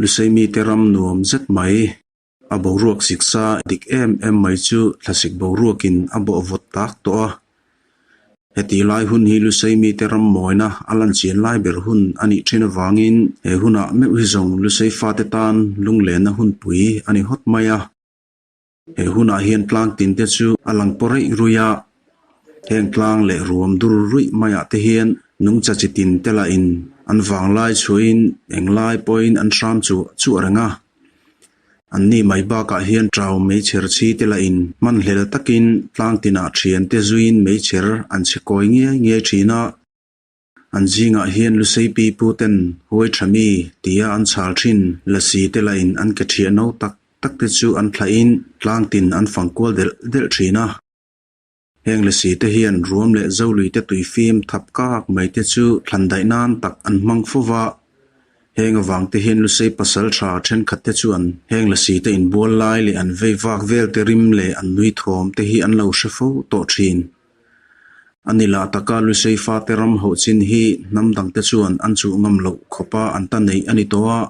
Lusei mite ram nuam zet mai. A boruak siksa dik em em mai chu thlasik boruakin a bawh vawt tak tawh a. Heti lai hun hi Lusei mite ram mawina a lan chian lai ber hun a nih thin avangin he hunah meuh hi zawng Lusei fate tan lunglenna hunpui a ni hawt mai a. He hunah hian tlang tin te chu a lang paw reih ruih a, heng tlang leh ruam dur ruih maiah te hian nungcha chi tin te lahin an vanglai chhuahin englai pawhin an hram chuah chuah reng a. Anni mai bakah hian ṭau meichher chhi te lahin hmanhlel takin tlang tinah ṭhian te zuiin meichher an chhe kawi ngiai ngiai ṭhin a. An zingah hian Lusei pipu ten huai tha mi tia an chhal thin lasi te lahin an ke thiah no tak tak te chu an thlahin tlang tin an fang kual delh delh thin a. Heng lasi te hian ruam leh zolui te tui fim thap kak mai te chu thlan daih nan tak an hmang fo va. Heng avang te hian Lusei pasal tha thenkhat te chuan heng lasi te inbual lai leh an vei vak vel te rim leh an nui thawm te hi an lo hre fo tawh thin. A ni lah taka Lusei fate ram hauh chin hi hnam dangte chuan an chuh ngam loh khawpa an ta neih a ni tawh a.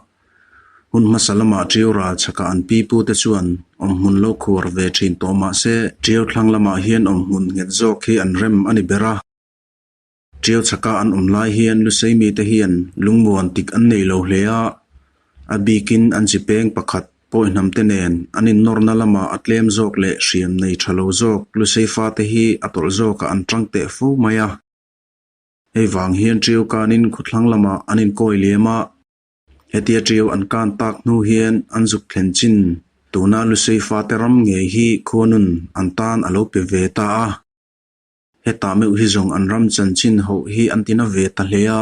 Hun hmasa lamah Ṭiau ral chhakah an pipute chuan awmhmun lo khuar ve ṭhin tawh mah se Ṭiau thlang lamah hian awmhmun nghet zawk hi an rem a ni ber a. Ṭiau chhaka an awm lai hian Lusei mite hian lungmuan tik an nei lo hle a, a bikin an chi peng pakhat pawi hnamte nen an innawrna lamah a tlem zawk leh hriam nei tha lo zawk Lusei fate hi a tawlh zawkah an ṭang teh fo mai a. Hei vang hian Ṭiau kanin khawthlang lamah an inkawi liam a, hetia Ṭiau an kan tak hnu hian an zuk thlen chin tuna Lusei fate ram ngei hi khuanun an tan a lo pe ve ta a. Hetah meuh hi zawng an ram chanchin hoh hi an tina ve ta hle a,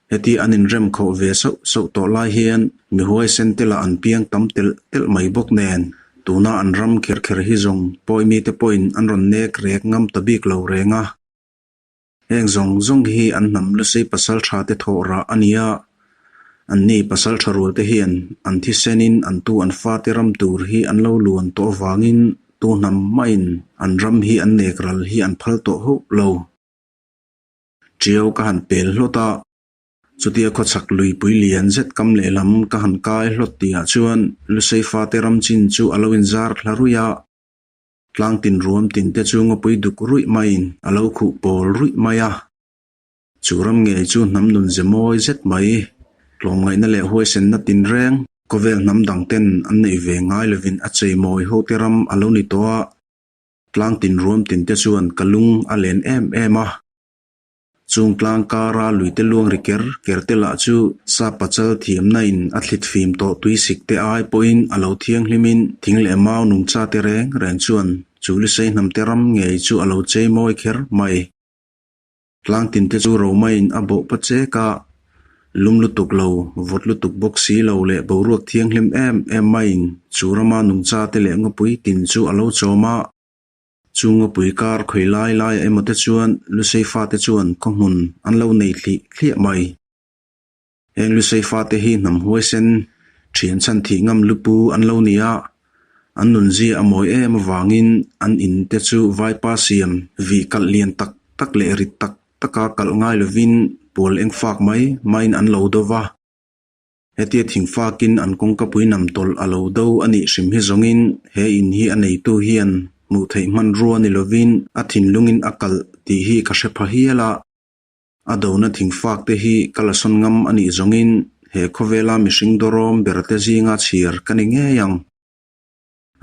heti an inrem khawh ve sauh sauh tawh lai hian mi huaisen te lah an piang tam telh telh mai bawk nen, tuna an ram kher kher hi zawng pawi mite pawhin an rawn nek rek ngam ta bik lo reng a. Heng zawng zawng hi an hnam lusei pasal tha te thawh rah a ni a, anni pasal tha rual te hian an thisenin an tu an fate ram tur hi an lo luan tawh avangin Tu hnam maiin an ram hi an nek ral hi an phal tawh hauh lo. Ṭiau ka han pel hlawt a, chutia khawchhak luipui lian zet kam lehlam ka han kai hlawt tihah chuan Lusei fate ram chin chu a lo inzar thla ruih a, tlang tin ruam tin te chu ngawpui duk ruih maiin a lo khuh pawl ruih mai a. Chu ram ngei chu hnam nun ze mawi zet mai, tlawmngaihna leh huaisenna tinreng khawvel hnam dang ten an neih ve ngai lovin a chei mawi hote ram a lo ni tawh a, tlang tin ruam tin te chuan ka lung a len em em a. Chung tlang kara luite luang ri ker ker te lah chu sa pachal thiamna in a thlit fim tawh tuisik te ai pawhin a lo thianghlimin thing leh mau nungcha te reng reng chuan chu Lusei hnamte ram ngei chu a lo chei mawi kher mai. Tlang tin te chu Romaiin a bawh pa chek a, lum lutuk lo, vawt lutuk bawk si lo leh boruak thianghlim em em maiin chu rama nungcha te leh ngawpui tin chu a lo chawm a. Chu ngawpui kar khawi lai laiah emaw te chuan Lusei fate chuan khawhmun an lo nei thlih thliah mai. Heng Lusei fate hi hnam huaisen, thian chhan thih ngam lupu an lo ni a, an nunzia a mawi em avangin an in te chu vaipa siam vih kalh lian tak tak leh rit tak taka kalh ngai lovin pual eng fak mai maiin an lo do va. Hetia thing fakin an kawngkapui nam tawlh a lo do a nih hrim hi zawngin he in hi a neitu hian hmuh theih hmanrua ni lovin a thinlungin a kalh tih hi ka hre pha hial a. A dona thingfak te hi ka la sawn ngam a nih zawngin he khawvela mihring dawrawm ber te zinga chhiar ka ni ngei ang.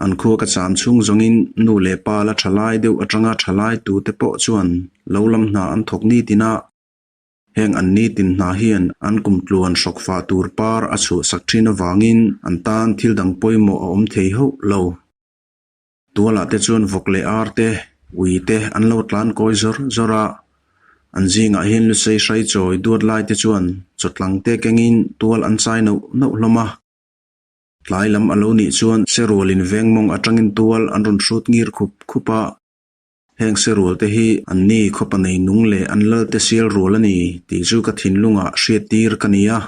An khua ka cham chhung zawngin nu leh pa la tha lai deuh atanga tha lai tu te pawh chuan lo lam hna an thawk nitin a. Heng an nitin hna hian an kum tluan hrawk fah tur par a chhuahsak thin avangin an tan thil dang pawimawh a awm thei hauh lo. Tualah te chuan vawk leh ar te, ui te an lo tlan kawi zawr zawr a, an zingah hian Lusei hrai chawi duat lai te chuan chawtlang te kengin tual an chai nauh nauh hlawm a. Tlai lam a lo nih chuan Serualin veng mawng atangin tual an rawn hrut ngir khup khup a. Heng Serual te hi an ni khawpa nei nung leh an lal te sial rual a ni tih chu ka thinlungah hriattir ka ni a.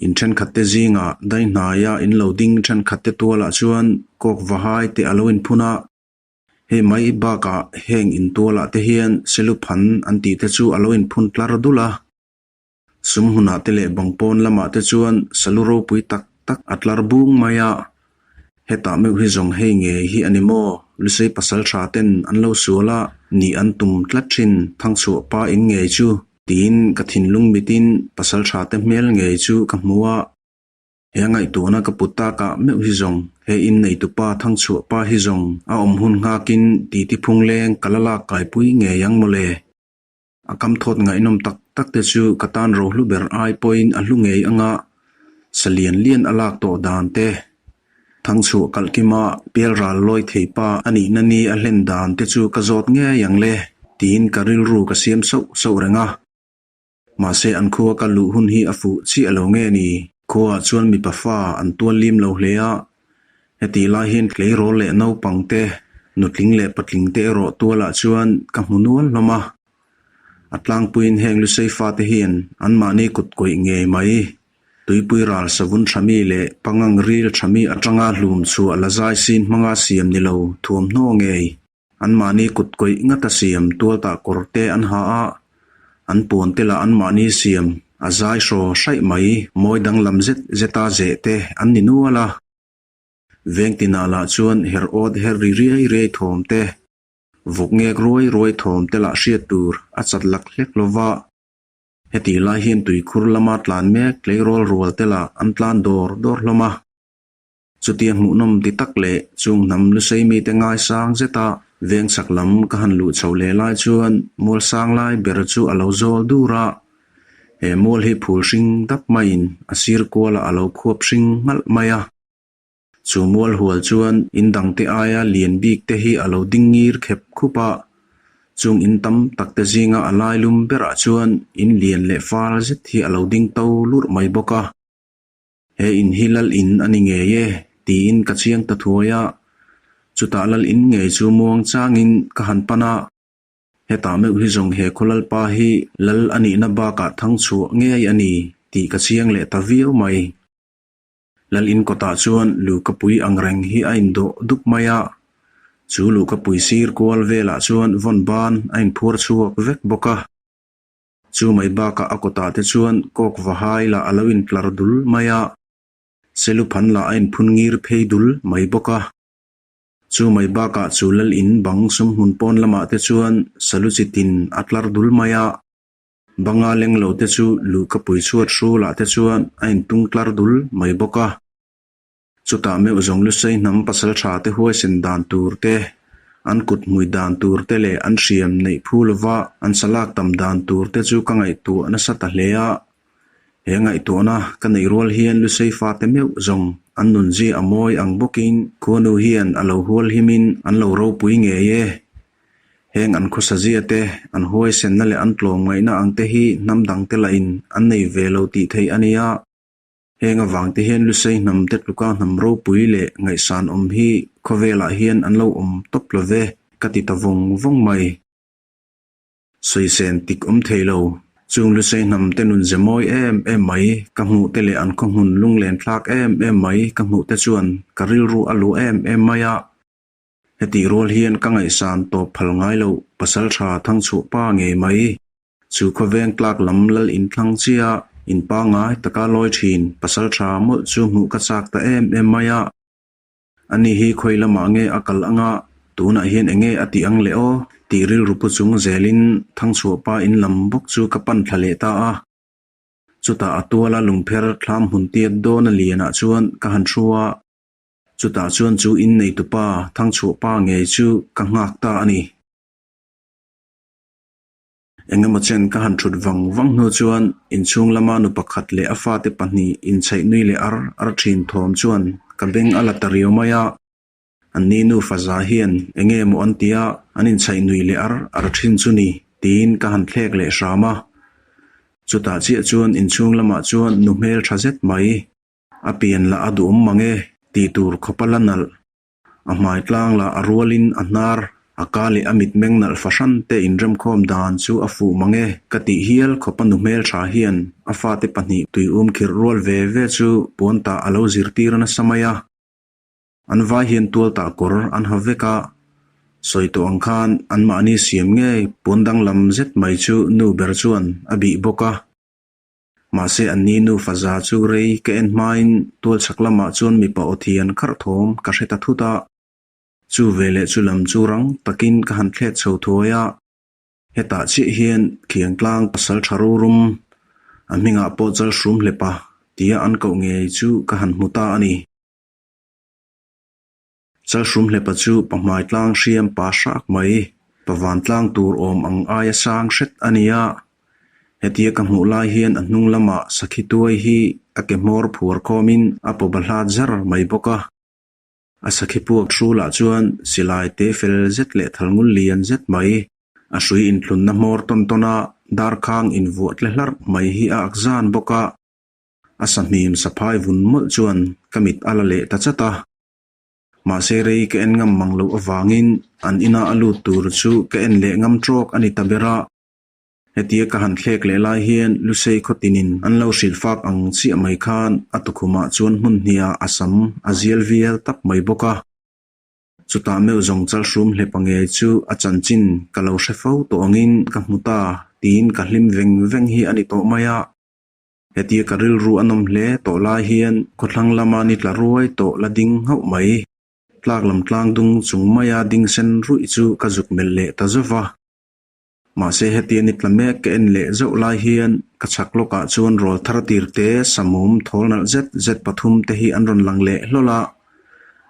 In thenkhatte zingah dai hnaia in lo ding thenkhatte tualah chuan kawk va hai te a lo inphun a. Hei mai bakah heng in tualah te hian seluphan an tih te chu a lo inphun tlar dul a. Sum hmunah te leh bang pawn lamah te chuan salu ropui tak tak a tlar bung mai a. Hetah meuh hi zawng hei ngei hi a ni maw? Lusei pasal tha ten an lo sual a, nih an tum tlat thin Thangchhuah pa in ngei chu tiin ka thinlung mitin pasal tha te hmel ngei chu ka hmu a. He ngaihtuahna ka put takah meuh hi zawng he in neitupa Thangchhuah pa hi zawng a awm hun nghakin titi phungleng ka la lak kaipui ngei ang mawle. A kam thawt ngaihnawm tak tak te chu ka tan rohlu ber ai pawhin a hlu ngei anga sa lian lian a lak tawh dan te, Thangchhuah kalh kima pialral lawi thei pa a nihna ni a hlen dan te chu ka zawt ngei ang le tiin ka rilru ka siam sauh sauh reng a. Mahse an khua ka luh hun hi a fuh chiah lo nge ni? Khuaah chuan mipa fa an tual lim lo hle a, hetih lai hian tleirawl leh naupang te, nutling leh patling te erawh tualah chuan ka hmu nual hlawm a. A tlangpuiin heng Lusei fate hian anmahni kut kawih ngei mai. Tuipui ral savun tha mi leh pangang ril tha mi atanga hlum chhuah la zai sin hmanga siam ni lo thuamhnaw ngei. Anmahni kut kawih ngata siam tualtah kawr te an ha a, an puan te lah anmahni siam a zai hraw hraih mai mawi danglam zet zeta zeh te an ni nual a. Veng tinah lah chuan her awt her ri riai riai thawm te, vawk ngek ruai ruai thawm te lah hriat tur a chat lak hlek lo va. Hetih lai hian tuikhur lama tlan mek tleirawl rual te lah an tlan dawr dawr hlawm a. Chutia hmuhnawm ti tak leh chung hnam lusei mite ngaisang zeta veng chak lam ka han luh chho leh lai chuan mual sang lai ber chu a lo zawl dur a. He mual hi phul hring dap maiin a sir kualah a lo khuap hring nghalh mai a. Chu mual hual chuan in dangte aia lian bik te hi a lo ding ngir khep khup a. Chung in tam tak te zinga a lai lum berah chuan in lian leh fal zet hi a lo ding to lurh mai bawk a. He in hi lal in a ni ngei e, tiin ka chiang ta thuai a. Chutah lal in ngei chu muang changin ka han pan a. Hetah meuh hi zawng he khaw lalpa hi lal a nihna bakah thang chhuah ngei a ni tih ka chiang leh ta viau mai. Lal in kawtah chuan luhkapui ang reng hi a indawh dup mai a. Chu luhkapui sir kual velah chuan vawn ban a inphuar chhuak vek bawk a. Chu mai bakah a kawtah te chuan kawk va hai lah a lo intlar dul mai a, seluphan lah a inphun ngir phei dul mai bawk a. Chu mai bakah chu lal in bang sumhmun pawn lamah te chuan salu chi tin a tlar dul mai a, banga leng lo te chu luhkapui chhuat hrulah te chuan a intung tlar dul mai bawk a. Chutah meuh zawng Lusei hnam pasal tha te huaisen dan tur te, an kut hmui dan tur te leh an hriam neih phu lova an salak tam dan tur te chu ka ngaihtuah nasa ta hle a. He ngaihtuahna ka neih rual hian Lusei fate meuh zawng an nunzia a mawi ang bawkin khuanu hian a lo hual himin an lo ropui ngei e. Heng an khawsazia te, an huaisenna leh an tlawmngaihna ang te hi hnam dangte lahin an nei ve lo tih theih a nia. Heng avang te hian Lusei hnam te tluka hnam ropui leh ngaihsan awm hi khawvelah hian an lo awm tawp lo ve, ka ti ta vawng vawng mai. Sawisên tik awm thei lo, chung Lusei hnam te nun ze mawi em em mai ka hmuh te leh an khawhmun lunglen thlak em em mai ka hmuh te chuan ka rilru a luh em em mai a. Hetih rual hian ka ngaihsan tawp phal ngai loh pasal tha Thangchhuah pa ngei mai. Chu khawveng tlak lam lal inthlang chiah in pangngai taka lawi thin pasal tha mawlh chu hmuh ka chak ta em em mai a. Ani hi khawi lamah nge a kal anga tunah hian enge a tih ang le aw tih rilru pu chung zelin Thangchhuah pa in lam bawk chu ka pan thla leh ta a. Chutah a tuala lungpher thlam hmun tiat dawn a lianah chuan ka han hru a. Chutah chuan chu inneitupa Thangchhuah pa ngei chu ka nghak ta a ni. Engemaw chen ka han thut vang vang hnu chuan inchhung lama nu pakhat leh a fate pahnih inchhaih nui leh ar ar thin thawm chuan ka beng a la ta riau mai a. Anni nu faza hian enge maw an tia an inchhaih nui leh ar ar thin chu ni tiin ka han thlek leh hram a. Chutah chiah chuan inchhung lamah chuan nu hmel tha zet mai a pian lah a duhawm mang e tih tur khawpa la nalh. A hmai tlang lah a rualin a hnar, a ka leh a mitmeng nalh fahran te inremkhawm dan chu a fuh mang e ka tih hial khawpa nu hmeltha hian a fate pahnih tui um khirh rual ve ve chu puan tah a lo zirtir nasa mai a. An vai hian tual tah kawr an ha vek a, sawi tawh ang khan anmahni siam ngei puan danglam zet mai chu nu ber chuan a bih bawk a. Mahse anni nufa za chu rei ka en hmain tual chhak lamah chuan mipa aw thian kharh thawm ka hre ta thut a. Chu veleh chu lam chu rang takin ka han thlet chho thuai a. Hetah chiah hian Khiangtlang pasal tha rorum, a hmingah pawh Chalhrum hlepa tia an koh ngei chu ka han hmu ta a ni. Chalhrum hlepa chu pahmai tlang hriam pa hrak mai, pavan tlang tur awm ang aia sang hret a ni a. Hetia ka hmuh lai hian a hnung lamah sakhi tuai hi a ke hmawr phuar khawmin a paw bahlat zar mai bawk a. A sakhi puak hrulah chuan silai te fel zet leh thalngul lian zet mai, a hrui inthlunna hmawr tawn tawn a darkhang invuah tle hlarh mai hi a ak zan bawk a. A sahmim saphai vun mawlh chuan ka mit a la leh ta chat a. Mahse rei ka en ngam mang loh avangin an ina a lut tur chu ka en leh ngam tawk a ni ta ber a. Hetia ka han thlek leh lai hian Lusei khaw tinin an lo hrilh fak ang chiah mai khan a tukhumah chuan hmun hniah a sam a zial vial tak mai bawk a. Chutah meuh zawng chalhrum hlepa ngei chu a chanchin ka lo hre fo tawh angin ka hmu ta tiin ka hlim veng veng hi a ni tawh mai a. Hetia ka rilru a nawm hle tawh lai hian khawthlang lama ni tla ruai tawh la ding nghauh mai. Tlak lam tlang dung chung maia ding sen ruih chu ka zuk melh leh ta zauh va. Mahse hetia ni tla mek ka en leh zauh lai hian ka chhak lawkah chuan rawl thar tir te, samum, thawl nalh zet zet pathum te hi an rawn lang leh hlawl a.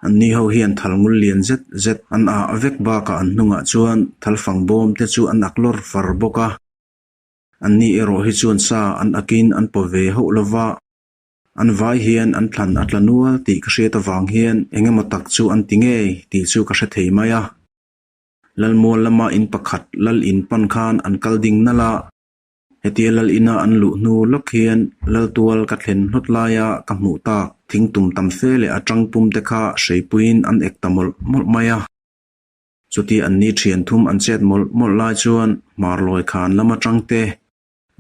Anni ho hian thal ngul lian zet zet an ah vek bakah an hnungah chuan thal fang bawm te chu an ak lawr far bawk a. Anni erawh hi chuan sa an akin an paw ve hauh lo va, an vai hian an thlan a tla nual tih ka hriat avang hian eng emaw tak chu an ti ngei tih chu ka hre thei mai a. Lalmual lama in pakhat lal in pan khan an kal ding nalh a, hetia lal ina an luh hnu lawk hian laltual ka thlen hlawt laia ka hmuh tak thingtum tam fe leh a tangpum te kha hreipuiin an ek ta mawlh mawlh mai a. Chuti anni thian thum an chet mawlh mawlh lai chuan hmarlawi khan lam atang te,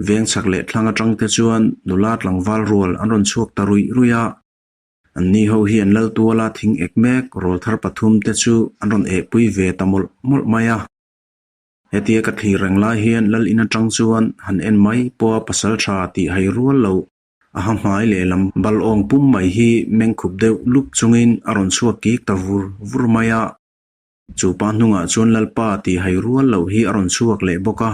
veng chhak leh thlang atang te chuan nula tlangval rual an rawn chhuak ta ruih ruih a. Anni ho hian Laltuala thing ek mek rawl thar pathum te chu an rawn ehpui ve ta mawlh mawlh mai a. Hetia ka thlir reng lai hian Lal in atang chuan han en mai pawha pasal tha tih hai rual loh A ha hmai lehlam bal awng pum mai hi meng khup deuh lup chungin a rawn chhuak kik ta vur vur mai a. Chu pa hnungah chuan Lalpa tih hai rual loh hi a rawn chhuak leh bawk a.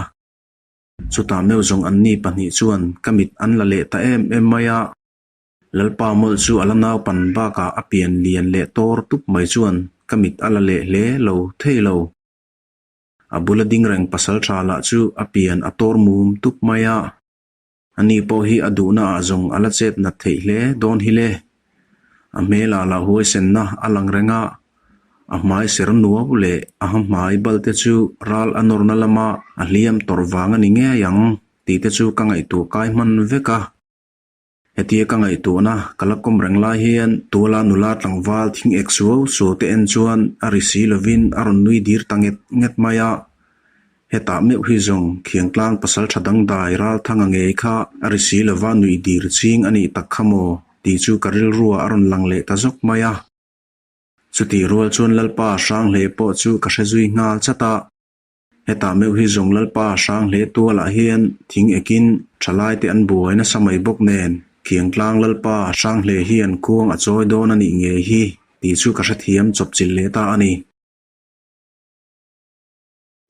Chutah meuh zawng anni pahnih chuan ka mit an la leh ta em em mai a. Lalpa mawlh chu a la naupan bakah a pian lian leh tawr tup mai chuan ka mit a la leh hle lo thei lo. A bula ding reng pasal tha lah chu a pian a tawr mum tup mai a. Ani pawh hi a duhna ah zawng a la chet nat theih hle dawn hi le. A hmelah lah huaisenna a lang reng a, a hmai ser nuau leh a ha hmai bal te chu ral a nawrna lama a hliam tawrh vang a ni ngei ang tih te chu ka ngaihtuah kai hman vek a. Hetia ka ngaihtuahna ka la kawm reng lai hian tuala nula tlangval thing ek suau suau te en chuan a ri si lovin a rawn nui dir ta nget nget mai a. Hetah meuh hi zawng Khiangtlang pasal tha dangdai Ralthanga ngei kha a ri si lova nuih dir ching a nih tak kha maw tih chu ka rilruah a rawn lang leh ta zawk mai a. Chutih rual chuan Lalpa Hranghlei pawh chu ka hre zui nghal chat a. Hetah meuh hi zawng Lalpa Hranghlei tualah hian thing ekin thalaite an buai nasa mai bawk nen Khiangtlang Lalpa Hranghlei hian khuang a chawi dawn a nih ngei hi tih chu ka hrethiam chawpchilh leh ta a ni.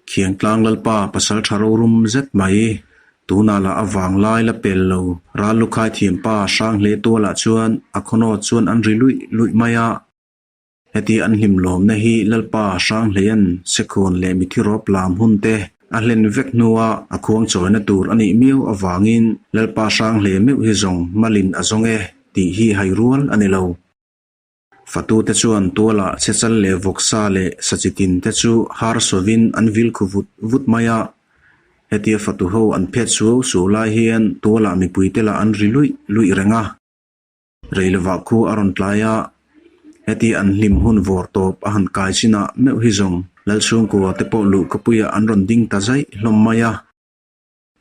Khiangtlang Lalpa pasal tha rorum zet mai. Tunah lah a vang lai la pel lo. Ral lukhai thiampa Hranghle tualah chuan a khawnawt chuan an ri luih luih mai a. Heti an hlim lawmna hi Lalpa Hranghleia'n Sekhawn leh Mithirawp lam hun te a hlen vek hnua a khuang chawina tur a nih miau avangin Lalpa Hranghlei meuh hi zawng malin a zawng e tih hi hai rual a ni lo. Fatute chuan tualah chechal leh vawksa leh sachitin te chu har sawvin an vil khu vut vut mai a. Hetia fatu ho an phet suau suau lai hian tualah mipuite lah an ri luih luih reng a. Reilovah khu a rawn tlai a, hetia an hlim hun vawr tawp a han kai chinah meuh hi zawng Lalchhungkua te pawh luhkapuiah an rawn ding ta zaih hlawm mai a.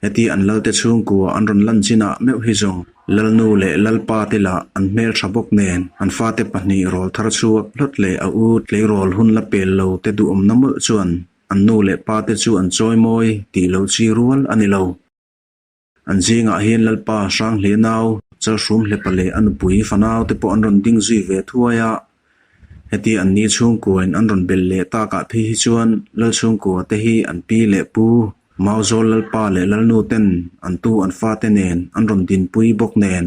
Heti an lalte chhungkua an rawn lan chinah meuh hi zawng Lalnu leh Lalpa te lah an hmel tha bawk nen an fate pahnih rawl thar chhuak hlawt leh a u tleirawl hun la pel lo te duhawmna mawlh chuan an nu leh pa te chu an chawi mawi tih loh chi rual a ni lo. An zingah hian Lalpa Hranghle nau, Chalhrum Hlepa leh a nupui fanau te pawh an rawn ding zui ve thuai a. Heti an ni chhungkuain an rawn belh leh takah phei hi chuan Lal chhungkua te hi an pi leh pu, Mauzawl Lalpa leh Lalnu ten an tu an fate nen an rawn dinpui bawk nen.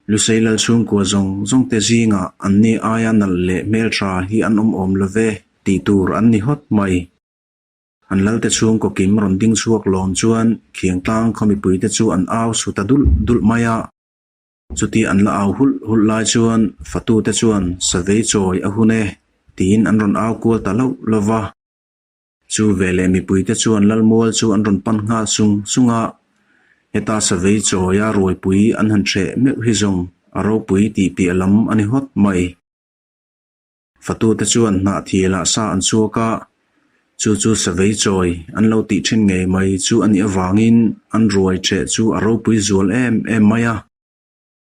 Lusei Lal chhungkua zawng zawng te zingah an ni aia nalh leh hmeltha hi an awm awm love tih tur an ni hawt mai. An lalte chhungkaw kim rawn ding chhuak lawm chuan Khiangtlang khaw mipuite chu an au su ta dulh dulh mai a. Chuti an la au hulh hulh lai chuan fatute chuan Savei chawi a hun e tiin an rawn au kual ta loh lo va. Chu veleh mipuite chuan Lalmual chu an rawn pan nghal sung sung a. Heta Savei chawia ruaipui an han hreh meuh hi zawng a ropui tih piah lam a ni hawt mai. Fatute chuan hnahthialah sa an chhuak a, chu chu savei chawi an lo tih thin ngei mai chu a nih avangin an ruai ṭheh chu a ropui zual em em mai a.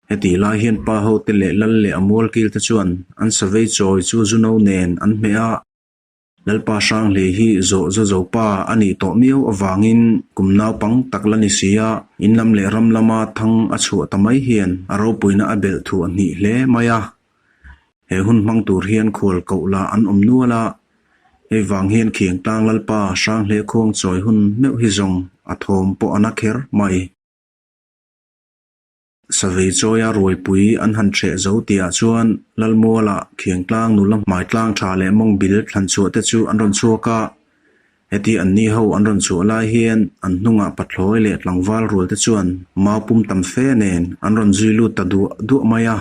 Hetih lai hian pa hote leh lal leh a mualkil te chuan an savei chawi chu zuno nen an hmeh a, Lalpa Hranghlei hi zawh za zo pa a nih tawh miau avangin kum naupang tak la ni si a, in lam leh ram lama thang a chhuah ta mai hian a ropuina a belh thuah hnih hle mai a. He hun hmang tur hian khual koh lah an awm nual a, hei vang hian Khiangtlang Lalpa Hranghle khuang chawi hun meuh hi zawng a thawm pawh a na kher mai. Savei chawia ruaipui an han hreh zo tihah chuan Lalmuala Khiangtlang nula hmaitlang tha leh mawng bil thlan chhuah te chu an rawn chhuak a. Heti an ni ho an rawn chhuah lai hian an hnungah pathlawi leh tlangval rual te chuan mau pum tam fe nen an rawn zui lut ta duah duah mai a.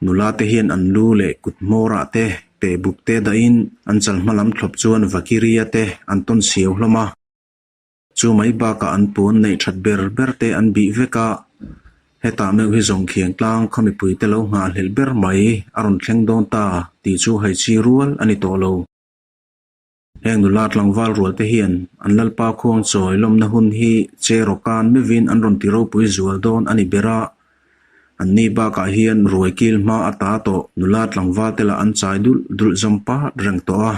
Nula te hian an lu leh kut hmawrah te pehbuk te dahin an chal hma lam thlawp chuan Vakiria te an tawn siau hlawm a. Chu mai bakah an puan neih that ber ber te an bih vek a, hetah meuh hi zawng khiang tlang khaw mipui te lo nghahhlelh ber mai a rawn thleng dawn ta tih chu haichi rual a ni tawh lo. Heng nula tlangval rual te hian an Lalpa khuang chawi lawmna hun hi che rawkan meuhin an rawn ti ropui zual dawn a ni ber a, anni bakah hian ruai kil hma a ta tawh nula tlangval te lah an chai dulh dulh zawm pat reng tawh a.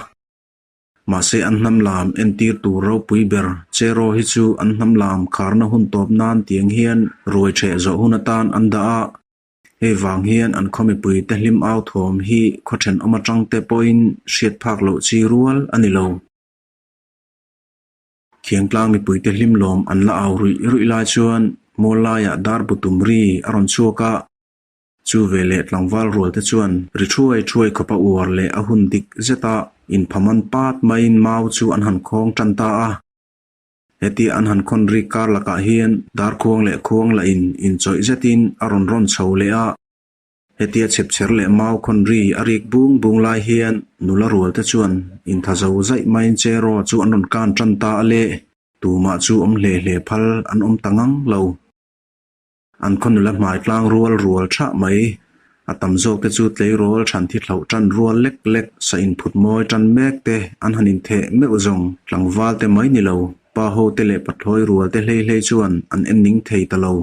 Mahse an hnam lam entir tur ropui ber Cheraw hi chu an hnam lam kharna hun tawp nan tiang hian ruai ṭheh zawh hun atan an dah a. Hei vang hian an khaw mipuite hlim au thawm hi khaw ṭhenawm aṭangte pawhin hriat phak loh chi rual a ni lo. Khiangtlang mipuite hlim lawm an la au ruih ruih lai chuan mual laiah dar bu tum ri a rawn chhuak a. Chu veleh tlangval rualte chuan ri thuai thuai khawpa uar leh a hun dik zeta inphaman pat maiin mau chu an han khawng tan ta a. Hetia an han khawn rik kar lakah hian darkhuang leh khuang lah in inchawih zetin a rawn rawn chho leh a. Hetia chhepchher leh mau khawn ri a rik bung bung lai hian nula rualte chuan inthazo zaih maiin Cheraw chu an rawn kan tan ta a le. Tumah chu awm hle hle phal an awm ta ngang lo. An khaw nula hmai tlang rual rual thah mai. A tam zawk te chu tleirawl than thi thlauh tan rual lek lek, sa inphut mawi tan mek te an han intheh meuh zawng. Tlangval te mai ni lo, pa ho te leh pathlawi rual te hlei hlei chuan an en ning thei ta lo.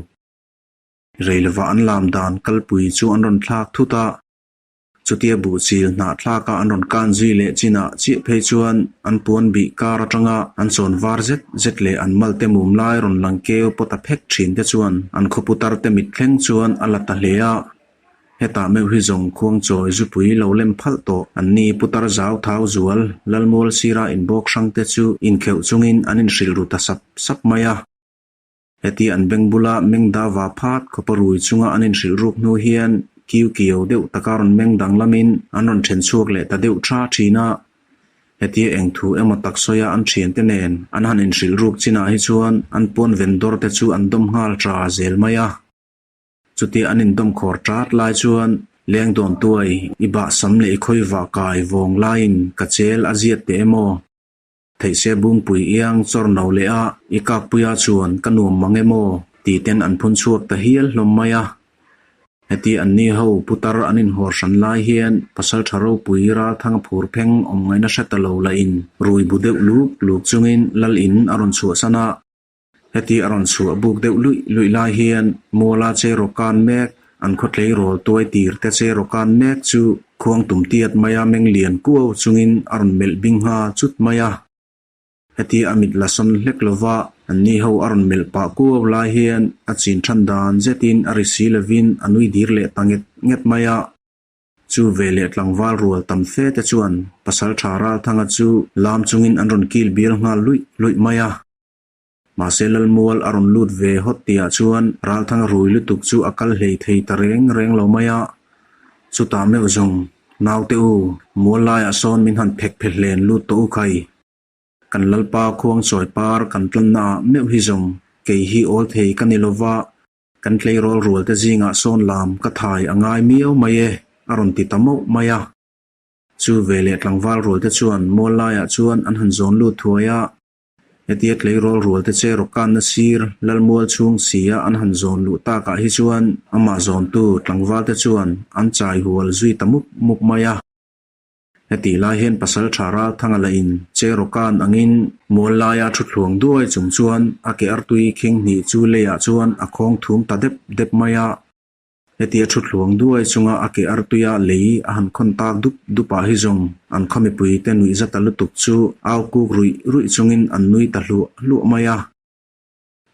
Rei lova an lam dan kalpui chu an rawn thlak thut a. Chutia buhchil hnah thlaka an rawn kan zui leh chinah chiah phei chuan an puan bih kar atanga an chawn var zet zet leh an malte mum lai rawn lang keu pawt a phek thin te chuan an khawputar te mit thleng chuan a la ta hle a. Hetah meuh hi zawng khuang chawi zupui lo lem phalh tawh an ni putar zau thau zual Lalmual sira inbawk hrang te chu inkheuh chungin an inhrilh ru ta sap sap mai a. Heti an beng bula meng da va phat khawpa rui chunga an inhrilh ruk hnu hian kiu kiau deuh taka rawn meng danglamin an rawn then chhuak leh ta deuh tha thin a. Hetia eng thu emaw tak sawia an thiante nen an han inhrilh ruk chinah hi chuan an puan ven dawr te chu an dawm nghal tha zel mai a. Chutia an indawm khawr tat lai chuan leng dawn tuai i bah sam leh i khawi vah kai vawng laiin ka chel a ziat teh emaw? Theihse bungpui iang chawr no leh a, i kakpuia chuan ka nuam mang em aw? tih ten an phun chhuak ta hial hlawm mai a. Heti an ni ho putar an inhawr hran lai hian pasaltha ropui ralthanga phur pheng awm ngaihna hre ta lo lah in rui bu deuh luk luk chungin lal in a rawn chhuahsan a. Heti a rawn chhuah buk deuh luih luih lai hian Muala che rawkan mek, an khaw tleirawl tuai tir te che rawkan mek chu khuang tum tiat maia meng lian kuau chungin a rawn melh bing ngha chut mai a. Heti a mit la sawn hlek lova Anni ho a rawn melh pah kuau lai hian a chin than dan zetin a ri si lovin a nui dir leh ta nget nget mai a. Chu ve leh tlangval rual tam fe te chuan Pasaltha Ralthanga chu lam chungin an rawn kil bial nghal luih luih mai a. Mahse Lalmual a rawn lut ve hawt tihah chuan Ralthanga rui lutuk chu a kal hlei thei ta reng reng lo mai a. Chutah meuh zawng, Naute u, mual laiah sawn min han phek phe hlen lut tawh u khai. Kan Lalpa khuangchawi par kan tlanna ah meuh hi zawng kei hi awl thei ka ni lova, kan tleirawl rual te zingah sawn lam ka thai a ngai miau mai e, a rawn ti ta mauh mai a. Chu veleh tlangval rual te chuan mual laiah chuan an han zawn lut thuai a. Hetia tleirawl rual te che rawkanna sir Lalmual chhung sia an han zawn luh takah hi chuan amah zawntu tlangval te chuan an chai hual zui ta mup mup mai a. Hetih lai hian pasal tha ral thanga la in che rawkan angin mual laia thu thluang duai chung chuan a ke artui khing hnih chu leiah chuan a khawng thum ta dep dep mai a. Hetia thu thluang duai chunga a ke artuia lei a han khawn tak dup dupah hi zawng an khaw mipuite nuih zata lutuk chu au kuk ruih ruih chungin an nui ta hluah hluah mai a.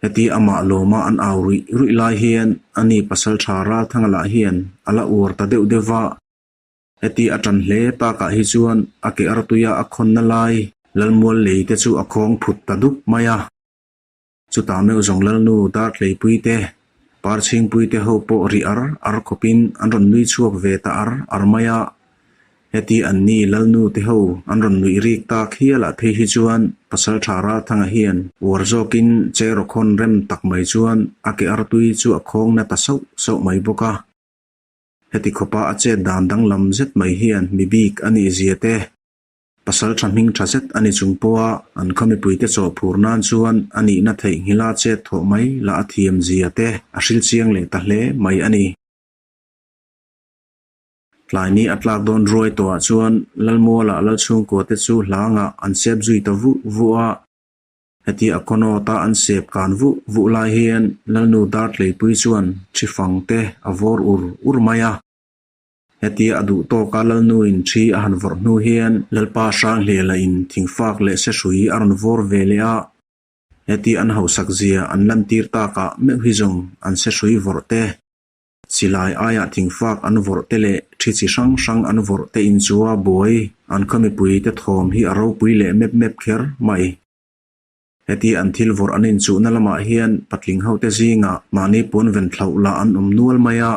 Heti amah lawma an au ruih ruih lai hian ani pasal tha Ralthanga lah hian a la uar ta deuh deuh va. Heti a tan hle takah hi chuan a ke artuia a khawnna lai Lalmual lei te chu a khawng phut ta dup mai a. Chutah meuh zawng Lalnu Dartleipui te, Parchhingpui te ho pawh ri ar ar khawpin an rawn nui chhuak ve ta ar ar mai a. Heti an ni Lalnu te ho an rawn nuih rik tak hialah phei hi chuan Pasaltha Ralthanga hian uar zawkin Cheirawkhawn rem tak mai chuan a ke artui chu a khawng na ta sauh sauh mai bawk a. Heti khawpa a chet dan danglam zet mai hian mi bik a nih zia te, Pasal tha hming tha zet a ni chung pawha an khaw mipuite chawh phur nan chuan a nihna theihnghilha chet thawh mai lah a thiam zia te a hril chiang leh ta hle mai a ni. Tlaini a tlak dawn ruai tawhah chuan Lalmualah Lalchhungkua te chu hlangah an sep zui ta vuh vuh a. Heti a kawnawta an sep kan vuh vuh lai hian Lalnu Dartleipui chuan thi fang te a vawr ur ur mai a. Hetia a duh tawka Lalnuin thi a han vawrh hnu hian Lalpa Hranghliala in thingfak leh sehrui a rawn vawr ve leh a. Hetia an hausak zia an lantir takah meuh hi zawng an sehrui vawrh te, silai aiah thingfak an vawrh te leh thi chi hrang hrang an vawrh te in chu a buai an khaw mipui te thawm hi a ropui leh mep mep kher mai. Heti an thil vawrh an inchuhna lamah hian patling hote zingah mahni puan ven thlauh lah an awm nual mai a.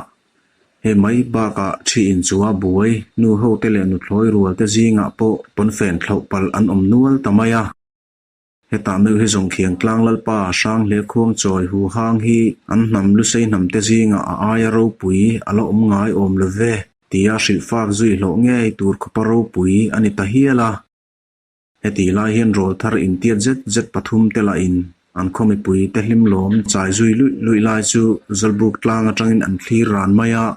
Hei mai bakah thi inchuha buai nu hote leh nuthlawi rualte zingah pawh pawnfen thlauh palh an awm nual ta mai a. Hetah meuh hi zawng khiang tlang lalpa Hranghliah Khuangchawi huhang hi an hnam lusei hnamte zingah a aia ropui a la awm ngai awm lo ve tia hrilhfak zui hlawh ngei tur khawpa ropui a ni ta hial a. Hetih lai hian rawl thar intiat zet zet pathum te lahin an khaw mipui te hlim lawm chai zui luih luih lai chu Zawlbuk tlang atangin an thlir ran mai a.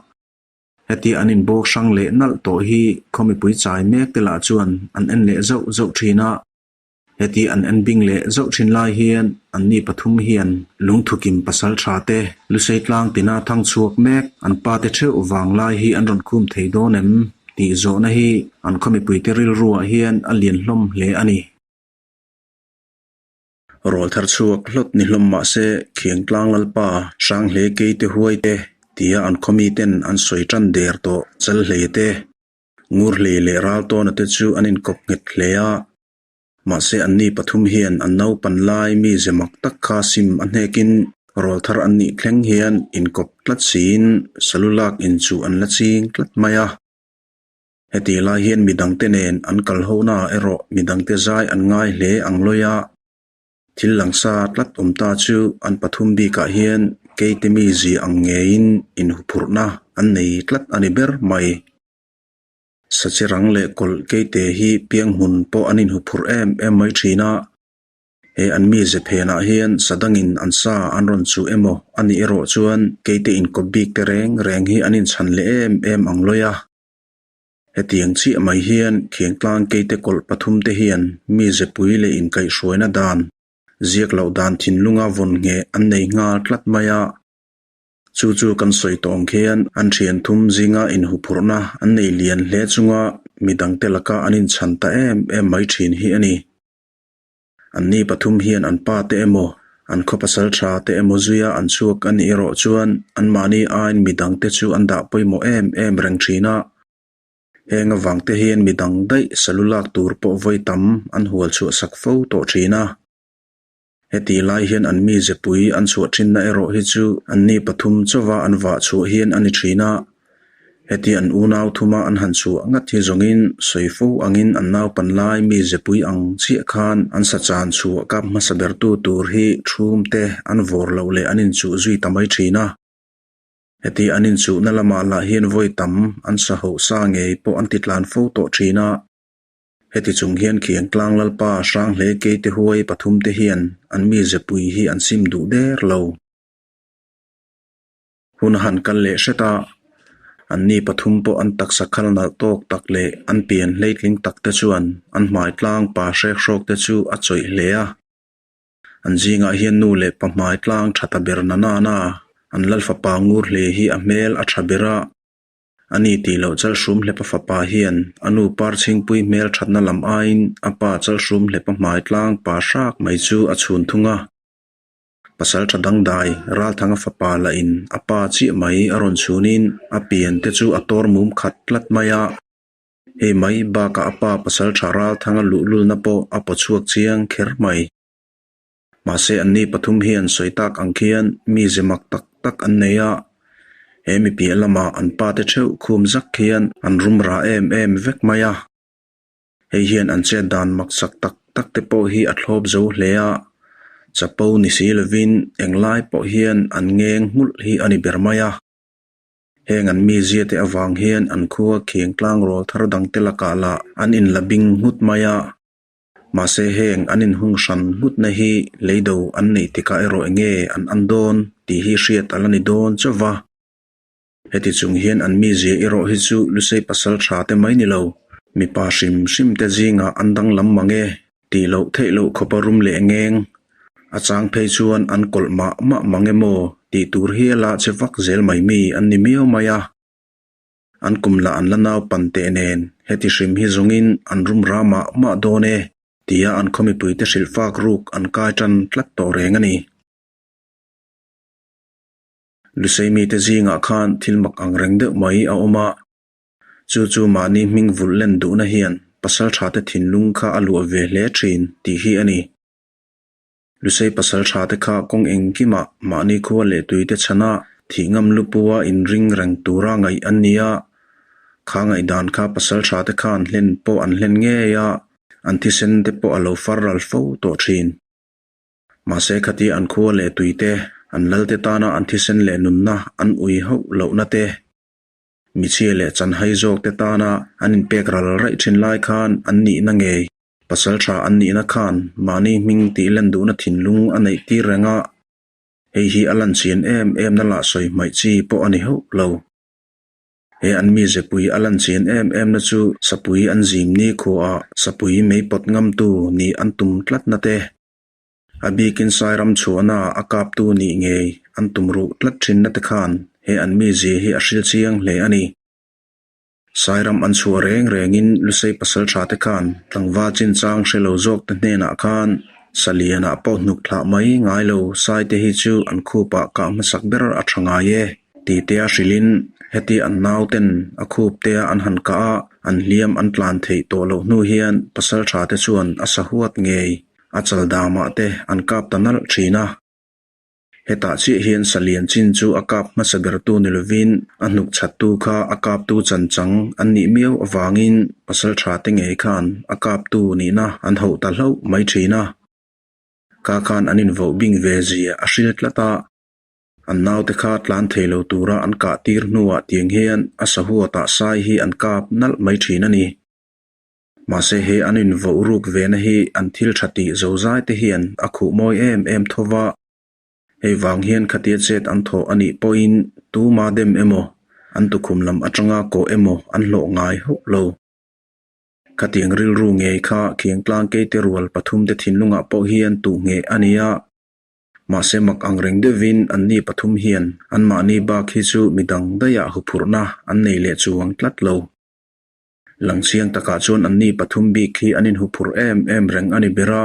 Hetia an inbawk hrang leh nalh tawh hi khaw mipui chai mek te lah chuan an en leh zauh zauh thin a. Hetia an en bing leh zauh thin lai hian anni pathum hian lungthukim pasal tha te Lusei tlang tina thang chhuak mek an pa te theuh vang lai hi an rawn khum thei dawn em? Tih zawhna hi an khaw mipuite rilruah hian a lian hlawm hle a ni. Rawl thar chhuak hlawt ni hlawm mah se Khiangtlang Lalpa, Hranghle Keite Huai te tia an khaw miten an sawi tan der tawh Chalhlei te, Ngurhlei leh Raltawna te chu an inkawp nghet hle a. Mahse anni pathum hian an naupan lai mi ze mak tak kha sim a hnekin rawl thar an nih thleng hian inkawp tlat siin salu lak inchuh an la ching tlat mai a. Heti lai hian midangte nen an kal honaah erawh midangte zai an ngai hle ang lawi a. Thil langsa tlat awm ta chu an pathum bikah hian keite mi zia ang ngeiin inhuphurhna an nei tlat a ni ber mai. Sache rang leh kawlh keite hi piang hmun pawh an inhuphurh em em mai thin a. He an mize phenah hian sa dangin an sa an rawn chuh emaw a nih erawh chuan keite inkawp bik te reng reng hi an inchhan leh em em ang lawi a. Hetiang chiah mai hian Khiangtlang keite kawlh pathum te hian mize pui leh inkaihhruaina dan, ziak loh dan thinlunga vawn ngheh an nei nghal tlat mai a. Chu chu kan sawi tawh ang khian an thian thum zinga inhuphurhna an nei lian hle chunga midangte laka an inchhan ta em em mai thin hi a ni. Anni pathum hian an pa te emaw, An khaw pasaltha te emaw zuia an chhuak a nih erawh chuan anmahni aiin midangte chu an dah pawimawh em em reng thin a. Heng avangte hian midang daih salu lak tur pawh vawi tam an hual chhuah sak fo tawh thin a. Hetih lai hian an mize pui an chhuah thinna erawh hi chu anni pathum chauva an vah chhuah hian a ni thin a. Heti an unau thuma an han chhuah ngat hi zawngin sawi fo angin an naupan lai mize pui ang chiah khan an sa chan chhuah kap hmasa bertu tur hi thum te an vawr loh leh an inchuh zui ta mai thin a. Heti an inchuhna lamah lah hian vawi tam an sa hoh sa ngei pawh an titlan fo tawh thin a. Heti chung hian Khiang Tlang Lalpa Hranghleikei te huai pathum te hian an mize pui hi an sim duh der lo. Hun a han kal leh hret a, anni pathum pawh an taksa khal nalh tawk tak leh an pian hleitling tak te chuan an hmai tlang pa hrek hrawk te chu a chawih hle a. An zingah hian nu leh pa hmai tlang tha ta ber na nana an Lalfapa ngur hle hi a hmel a tha ber a. A ni tih loh Chalhrum hlepa fapa hian a nu Parchhingpui hmel thatna lam aiin a pa Chalhrum hlepa hmai tlang pa hrak mai chu a chhun thung a. Pasal tha dangdai Ralthanga fapa lahin a pa chiah mai a rawn chhunin a pian te chu a tawr mum khat tlat mai a. Hei mai bakah a pa pasal tha Ralthanga luhlulna pawh a paw chhuak chiang kher mai. Mahse anni pathum hian sawi tak ang khian mi ze mak tak tak an nei a, he mi piah lamah an pa te theuh khum zak khian an rum ra em em vek mai a. Hei hian an chet dan maksak tak tak te pawh hi a thlawp zo hle a, chapo ni si lovin englai pawh hian an ngeng nghulh hi a ni ber mai a. Heng an mizia te avang hian an khua khiang tlangrawl thar dangte lakah lah an inla bing nghut mai a. Mahse heng an inhung hran nghutna hi leido an neih tikah erawh enge an an dawn tih hi hriat a la ni dawn chauh va. Heti chung hian an mizia erawh hi chu Lusei pasal tha te mai ni lo, mipa hrim hrim te zingah an danglam mang e tih loh theih loh khawpa rum leh ngeng a chang phei chuan an kawlh mah mah mang emaw tih tur hiala che vak zel mai mi an ni miau mai a. An kum lah an la naupan teh nen heti hrim hi zawngin an rum ra mah mah dawn e tia an khaw mipuite hrilh fak ruk an kai tan tlat tawh reng a ni. Lusei mite zingah khan thil mak ang reng deuh mai a awm a, chu chu mahni hming vulh len duhna hian pasal thate thinlung kha a luah ve hle thin tih hi a ni. Lusei pasal thate kha kawng engkimah mahni khua leh tuite chhana thih ngam lupua inring reng tura ngaih an ni a, kha ngaihdan kha pasal thate khan hlen pawh an hlen ngei a, an thisen te pawh a lo far ral fo tawh thin. Mahse khati an khua leh tuite, an lalte tana an thisen leh nunna an ui hauh lohna te, michhia leh chanhai zawk te tana an inpek ral raih thin lai khan an nihna ngei, pasal tha an nihna khan mahni hming tih len duhna thinlung a neih tir reng a, hei hi a lan chian em em na lah sawi hmaih chi pawh a ni hauh lo. He an mizepui a lan chian em em na chu sapui an zim ni khuaah sapui mei pawt ngamtu nih an tum tlatna te, a bikin Sairam chhuahna a kaptu nih ngei an tum ruh tlat thinna te khan he an mizia hi a hril chiang hle a ni. Sairam an chhuah reng rengin Lusei pasal tha te khan tlangval chinchang hre lo zawk te hnenah khan Salianah pawh hnuk thlah mai ngai lo Sai te hi chu an khupah kah hmasak ber a tha ngai e tih te a hrilhin heti an nauten a khup te an han kah a, an hliam an tlan theih tawh loh hnu hian pasal tha te chuan a sahuat ngei a chal damah te an kap ta nalh thin a. Hetah chiah hian Salian chin chu a kap hmasa bertu ni lovin a hnuk chhattu kha a kaptu chanchang an nih miau avangin pasal tha te ngei khan a kaptu nihna an hauh ta hlauh mai thin a. Ka khan an invoh bing ve zia a hril tlat a, an naute kha tlan thei lo tura an kah tir hnuah tiang hian a sahuatah sai hi an kap nalh mai thin a ni. Mahse he an invoh ruk vena hi an thil tha tih zozai te hian a khuh mawi em em tho va. Hei vang hian khatia chet an thawh a nih pawhin tuma dem emaw, an tukhum lam atanga kawh emaw an hlawh ngai hauh lo. Khatiang rilru ngei kha Khiangtlang keite rual pathumte thinlungah pawh hian tuh ngheh a ni a. Mahse mak ang reng deuhin anni pathum hian anmahni bak hi chu midang daihah huphurhna an nei leh chuang tlat lo. Langchiang takah chuan anni pathum bik hi an inhuphurh em em reng a ni ber a.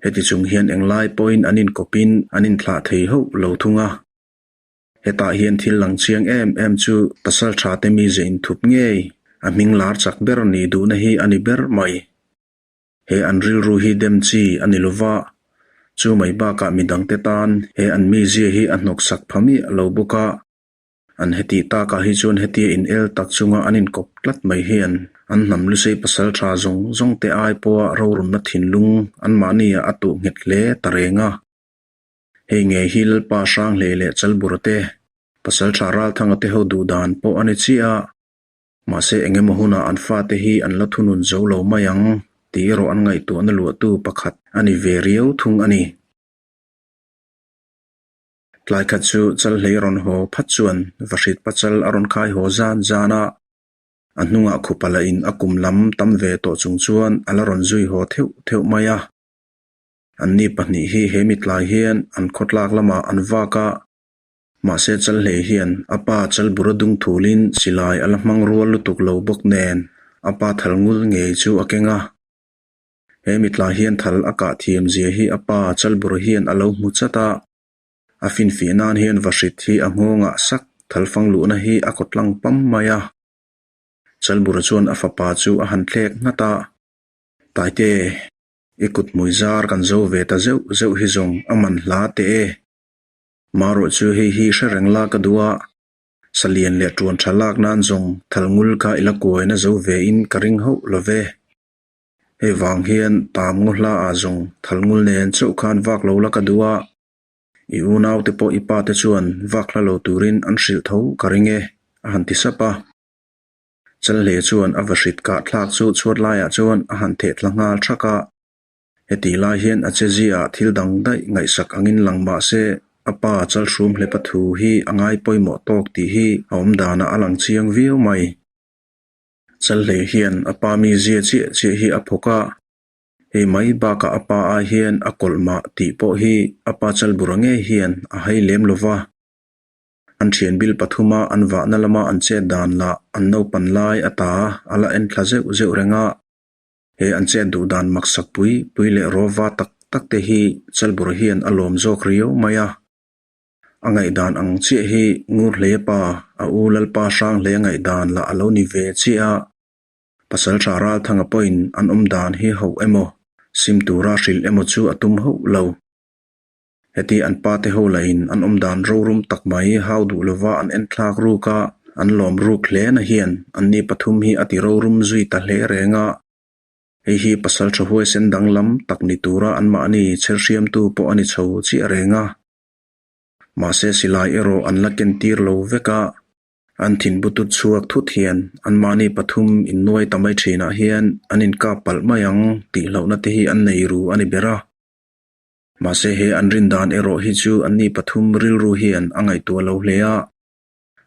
Heti chung hian englai pawhin an inkawpin an inthlah thei hauh lo thung a. Hetah hian thil lang chiang em em chu pasaltha te mize inthup ngei, a hming lar chak ber nih duhna hi a ni ber mai. He an rilru hi dem chi a ni lova, chu mai bakah midangte tan he an mizia hi a hnawksak pha miah lo bawk a. An hetih takah hi chuan hetia in el tak chunga an inkawp tlat mai hian an hnam lusei pasal tha zawng zawng te ai pawha rorumna thinlung anmahniah a tuh nghet hle ta reng a. Hei ngei hi Lalpa Hranghleih leh Chalbura te, pasal tha Ralthanga te ho duh dan pawh a ni chiah a. Mahse engemaw hunah an fate hi an la thunun zo lo mai ang tih erawh an ngaihtuahna luahtu pakhat a ni ve riau thung a ni. Tlai khat chu Chalhlei rawn haw phat chuan Vahrit Pachal a rawn khai haw zan zan a, a hnungah khupa la in a kum lam tam ve tawh chung chuan a la rawn zui haw theuh theuh mai a. Anni pahnih hi he mitlai hian an khawtlak lamah an vak a, mahse Chalhlei hian a pa Chalbura dung thulin silai a la hmang rual lutuk lo bawk nen a pa thal ngul ngei chu a keng a. He mitlai hian thal a kah thiam zia hi a pa Chalbura hian a lo hmu chat a, a finfiah nan hian Vahrit hi a nghawngah sak thal fang luhna hi a kawtlang pam mai a. Chalbura chuan a fapa chu a han thlek nghat a, Taite, i kut hmui zar kan zo ve ta zeuh zeuh hi zawng a man hla teh e. Marawh chu hei hi hre reng la ka duh a, Salian leh ṭuan ṭha lak nan zawng thal ngul kha i la kuaina zo ve in ka ring hauh lo ve. Hei vang hian tam ngaw hla ah zawng thal ngul nen chauh khan vak lo la ka duh a, i unau te pawh i pa te chuan vak hla lo turin an hrilh tho ka ring e, a han ti sap a. Chalhle chuan a vahrit kah thlak chu chhuat laiah chuan a han theh thla nghal thak a. Hetih lai hian a chezia ah thil dang daih ngaihsak angin lang mah se a pa Chalhrum hlepa thu hi a ngai pawimawh tawk tih hi a awm danah a lang chiang viau mai. Chalhlei hian a pa mizia chiah chiah hi a phawk a, hei mai bakah a pa ai hian a kawlh mah tih pawh hi a pa Chalbura ngei hian a hai lem lo va. An thian bil pathuma an vahna lama an chet dan lah an naupan lai a ta a la en thla zeuh zeuh reng a. He an chet duh dan maksak pui pui leh rawva tak tak te hi Chalbura hian a lawm zawk riau mai a. A ngaihdan ang chiah hi Ngurhleia pa, a u Lalpa Hranghleia ngaihdan lah a lo ni ve chiah a. Pasalṭha Ralthanga pawhin an awm dan hi hauh emaw, sim tura hrilh emaw chu a tum hauh lo. Heti an pa te ho lahin an awm dan rorum tak mai hau duh lova an en thlak ruk a, an lawm ruk hle na hian anni pathum hi a ti rorum zui ta hle reng a. Hei hi pasalṭha huaisen danglam tak ni tura anmahni chherhriamtu pawh a ni chho chiah reng a. Mahse silai erawh an la ken tir lo vek a, an thinbutut chhuak thut hian anmahni pathum innuai ta mai thinah hian an inkap palh mai ang tih hlauhna te hi an nei ru a ni ber a. Mahse he an rin dan erawh hi chu anni pathum rilru hian a ngaihtuah lo hle a.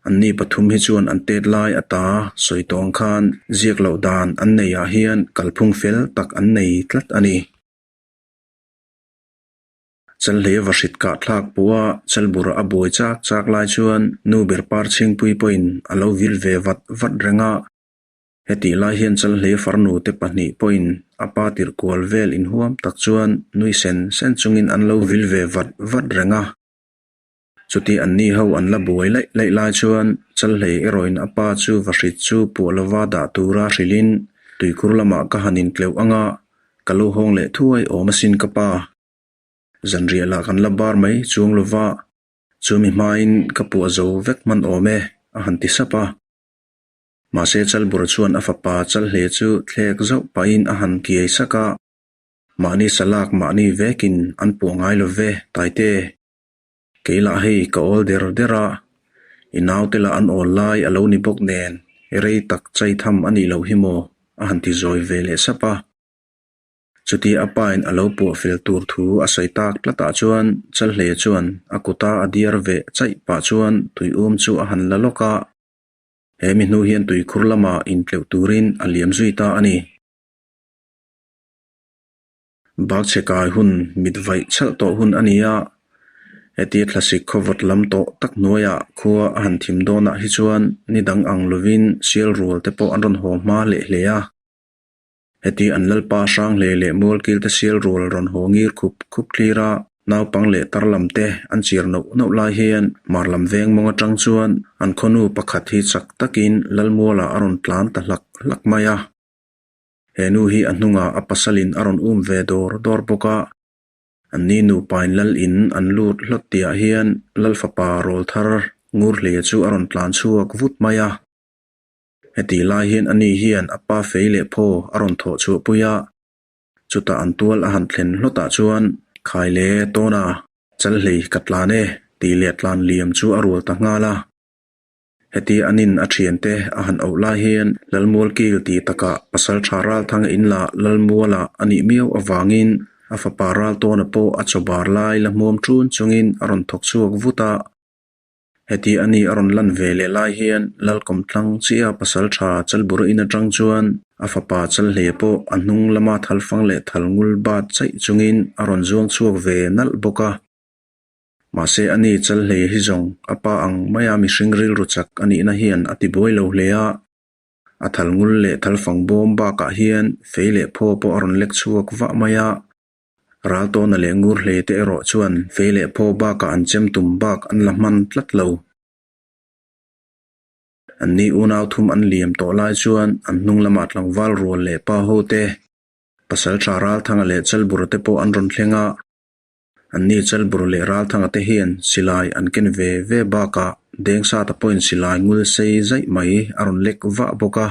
Anni pathum hi chuan an tet lai ata sawi tawng khan ziak loh dan an neihah hian kalphung fel tak an nei tlat a ni. Chalhlei vahrit kah thlak pawha Chalbura a buai chak chak lai chuan nu ber par chhingpui pawhin a lo vil ve vat vat reng a. Hetih lai hian Chalhlei farnu te pahnih pawhin a pa tirh kual vel inhuam tak chuan nui sen sen chungin an lo vil ve vat vat reng a. Chuti anni ho an la buai laih laih lai chuan Chalhlei erawhin a pa chu vahrit chu puah lova dah tura hrilhin tuikhur lamah ka han intleuh ang a, ka lo hawng leh thuai awm asin ka pa. Zanriah lah kan la bar mai chuang lova, chumi hmain ka puah zo vek hman awm e, a han ti sap a. Mahse Chalbura chuan a fapa Chalhlei chu thlek zauh pahin a han kiai sak a, mahni salak mahni vekin an puah ngai lo ve, Taite. Kei lah hei ka awl der der a, i naute lah an awl lai a lo ni bawk nen rei tak chai tham a nih loh hi maw? a han ti zawi ve leh sap a. Chuti a pain a lo puah fel tur thu a sawi tak tlatah chuan Chalhleia chuan a kuta a diar veh chaih pah chuan tuium chu a han la lawk a, he mi hnu hian tuikhur lamah intleuh turin a liam zui ta a ni. Bakchhe kai hun mit vaih chhalh tawh hun a ni a, heti thlasik khawvawt lam tawh tak hnuaiah khua a han thim dawnah hi chuan ni dang ang lovin sial rual te pawh an rawn haw hma leh hle a. Heti an lalpa Hranghlei leh Mualkilte sial rual rawn haw ngir khup khup thlir a, naupang leh tar lam te an chir nauh nauh lai hian Hmar lam veng mawng atang chuan an khawnu pakhat hi chak takin Lalmualah a rawn tlan ta hlak hlak mai a. He nu hi a hnungah a pasalin a rawn um ve dawr dawr bawk a. Anni nupain lal in an lut hlawt tihah hian Lal fapa rawlthar Ngurhleia chu a rawn tlan chhuak vut mai a. Hetih lai hian ani hian a pa fei leh phaw a rawn thawh chhuah pui a, chutah an tual a han thlen hlawtah chuan Khai le Tawna, Chalhlei ka tlan e tih leh tlan liam chu a rual ta nghal a. Heti anin a thiante a han auh lai hian Lalmual kil tih takah Pasaltha Ralthanga in lah Lalmuala a nih miau avangin a fapa Raltawna pawh a chaw bar lai la hmuam ṭun chungin a rawn thawk chhuak vut a. Heti a ni a rawn lan ve leh lai hian Lalkawmtlang chiah pasaltha Chalbura in atang chuan a fapa Chalhleia pawh a hnung lama thalfang leh thalngul bat chaih chungin a rawn zuang chhuak ve nalh bawk a. Mahse a ni Chalhleia hi zawng a pa ang maia mihring rilru chak a nihna hian a tibuai lo hle a. A thalngul leh thalfang bawm bakah hian fei leh phaw pawh a rawn lek chhuak vah mai a. Raltawna leh Ngurhlei te erawh chuan fei leh phaw bakah an chem tum bak an la hman tlat lo. Anni unau thum an liam tawh lai chuan an hnung lamah tlangval rual leh pa ho te, Pasaltha Ralthanga leh Chalbura te pawh an rawn thleng a. Anni Chalbura leh Ralthanga te hian silai an ken ve ve bakah Dengsata pawhin silai ngul sei zaih mai a rawn lek vah bawk a.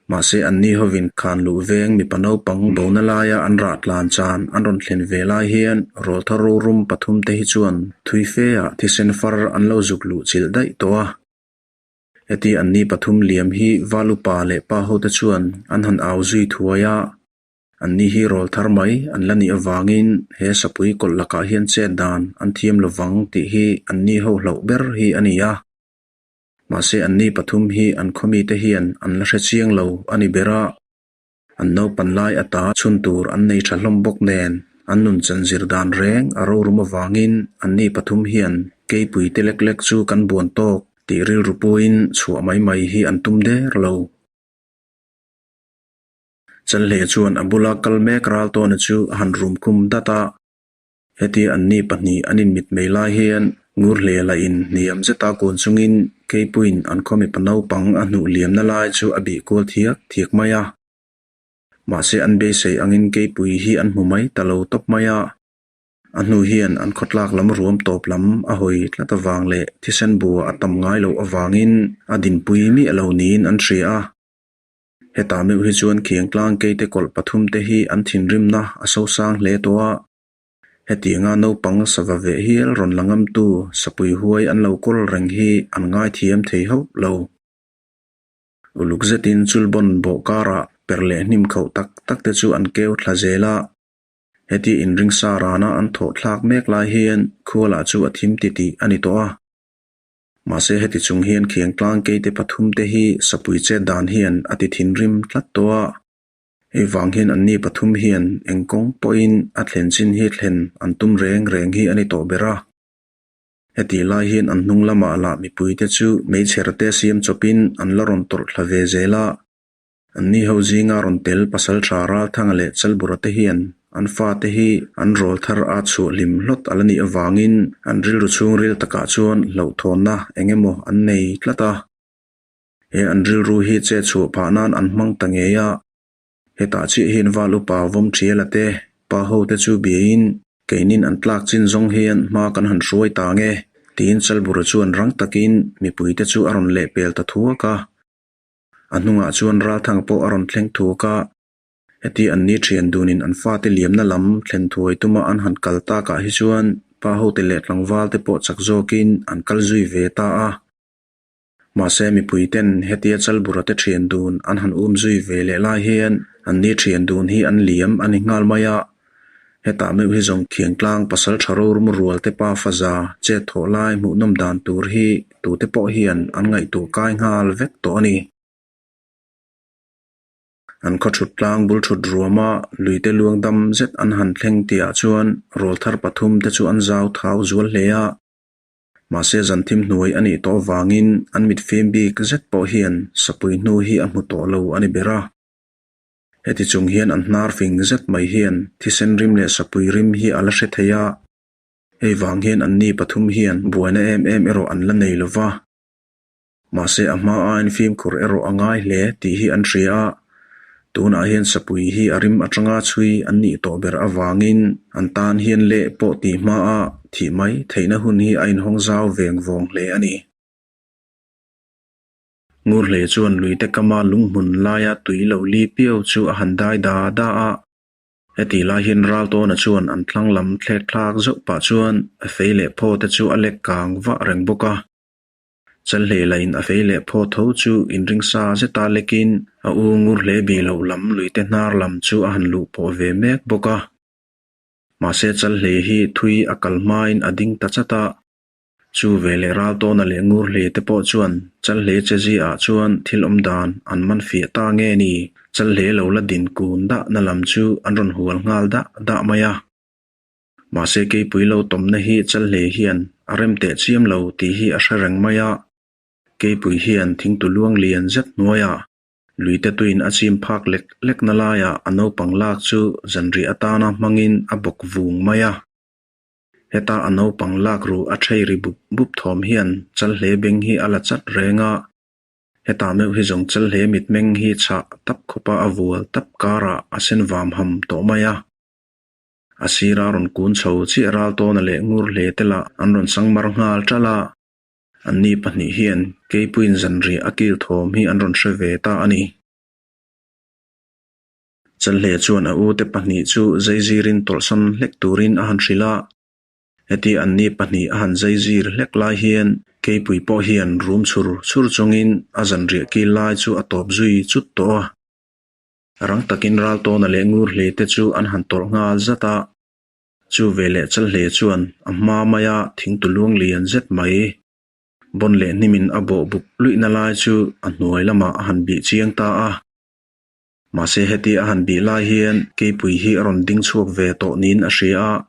Mahse anni hovin khan luh veng mipa naupang bona laia an rah tlan chan an rawn thlen ve lai hian rawlthar rorum pathum te hi chuan thui fe ah thisen far an lo zuk luh chilh daih tawh a. Heti anni pathum liam hi Valupa leh pa hote chuan an han au zui thuai a, anni hi rawlthar mai an la nih avangin he sapui kawlh lakah hian chet dan an thiam lovang tih hi anni ho hlauh ber hi a ni a. Mahse anni pathum hi an khawmite hian an la hre chiang lo a ni ber a, an naupan lai ata chhun tur an nei tha hlawm bawk nen an nun chan zir dan reng a rorum avangin anni pathum hian keipui te lek lek chu kan buan tawk tih rilru puiin chhuah mai mai hi an tum der lo. Chalhleh chuan a bula kal mek Raltawna chu a han rum khum dat a. Heti anni pahnih an inmit mai lai hian Ngurhleh lahin hniam zeta kun chungin Keipuiin an khaw mipa naupang a hnuh liamna lai chu a bih kual thiak thiak mai a. Mahse an beisei angin Keipui hi an hmu mai ta lo tawp mai a. A hnu hian an khawtlak lam ruam tawp lam a hawi tlat avang leh thisen bua a tam ngai loh avangin a dinpui miah lo niin an hria a. Hetah meuh hi chuan Khiangtlang keite kawlh pathum te hi an thinrimna a sosang hle tawh a. Hetianga naupang sava veh hial rawn la ngamtu sapui huai an lo kawl reng hi an ngaithiam thei hauh lo. Uluk zetin chulbawn bawh karah per leh hnim khauh tak tak te chu an keu thla zel a. Heti inringsa rana an thawh thlak mek lai hian khualah chu a thim titih a ni tawh a. Mahse heti chung hian Khiangtlang keite pathum te hi sapui chet dan hian a ti thinrim tlat tawh a. Hei vang hian anni pathum hian eng kawng pawhin a thlen chin hi thlen an tum reng reng hi a ni tawh ber a. Hetih lai hian an hnung lamah lah mipuite chu meichher te siam chawpin an la rawn tawrh thla ve zel a. Anni ho zinga rawn tel Pasaltha Ralthanga leh Chalbura te hian an fate hi an rawl thar a chhuah hlim hlawt a la nih avangin an rilru chhungril takah chuan hlauhthawnna eng emaw an nei tlat a. He an rilru hi che chhuah phah nan an hmang ta ngei a. Hetah chiah hian Val upa Vawm Thiala te pa ho te chu biain keinin an tlak chin zawng hian hma kan han hruai ta nge tiin Chalbura chuan rang takin mipuite chu a rawn lehpel ta thuak a. A hnungah chuan Ralthang pawh a rawn thleng thuak a, heti anni thian dunin an fate liamna lam thlen thuai tuma an han kal takah hi chuan pa hote leh tlangval te pawh chak zawkin an kal zui ve ta a. Mahse mipui ten hetia Chalbura te thian dun an han um zui ve leh lai hian anni thian dun hi an liam a ni nghal mai a. Hetah meuh hi zawng Khiangtlang pasal tha rorum rual te pa faza chet thawh lai hmuhnawm dan tur hi tute pawh hian an ngaihtuah kai nghal vek tawh a ni. An khaw thut tlang bul thut ruama luite luang dam zet an han thleng tihah chuan rawlthar pathum te chu an zau thau zual hle a. Mahse zan thim hnuai a nih tawh avangin an mitfim bik zet pawh hian sapui hnu hi a hmu tawh lo a ni ber a. Heti chung hian an hnar fing zet mai hian thisen rim leh sapui rim hi a la hre thei a. Hei vang hian anni pathum hian buaina em em erawh an la nei lo va. Mahse a hma aiin fimkhur erawh a ngai hle tih hi an hria a. Tunah hian sapui hi a rim atanga chhui an nih tawh ber avangin an tan hian leh pawh tih hmaa thih mai theihna hun hi a inhawng zau veng vawng hle a ni. Ngurhlei chuan luite kama lunghmun laia tui lo li piau chu a han dai da da a. Hetih lai hian Raltawna chuan an thlang lam thlek thlak zauh pah chuan a fei leh phaw te chu a lek kang vah reng bawk a. Chalhlei lahin a fei leh phaw tho chu inringsa zeta lekin a u Ngurhlei bih loh lam luite hnar lam chu a han luh pawh ve mek bawk a. Mahse Chalhlei hi thui a kal hmain a ding ta chat a. Chu veleh Raltawna leh Ngurhlei te pawh chuan Chalhlei chezi ah chuan thil awm dan an man fiah ta nge ni? Chalhlei lo la din kun dahna lam chu an rawn hual nghal dah dah mai a. Mahse keipui lo tawmna hi Chalhlei hian a rem teh chiam lo tih hi a hre reng mai a. Keipui hian thingtu luang lian zet hnuaiah luite tuin a chim phak lek lekna laiah a naupang lak chu zanriah atana hmangin a bawk vung mai a. Heta a naupang lak ruh a thei ri bup bup thawm hian Chalhle beng hi a la chat reng a. Hetah meuh hi zawng Chalhle mitmeng hi chhah tap khawpa a vual tap karah a sen vam ham tawh mai a. A sira rawn kun chho chiah Raltawna leh Ngurhle te lah an rawn sangmar nghal ṭalh a. Anni pahnih hian Keipuiin zanriah a kil thawm hi an rawn hre ve ta a ni. Chalhle chuan a ute pahnih chu zaizirin tawlhsan hlek turin a han hrilh a. Heti anni pahnih a han zaizir hlek lai hian Keipui pawh hian rum chhur chhur chungin a zanriah kil lai chu a tawp zui chut tawh a. Rang takin Raltawna leh Ngurhlei te chu an han tawlh nghal zat a. Chu veleh Chalhle chuan a hma maia thingtu luang lian zet mai bawn leh hnimin a bawh buk luihna lai chu a hnuai lamah a han bih chiang ta a. Mahse heti a han bih lai hian keipui hi a rawn ding chhuak ve tawh niin a hria a.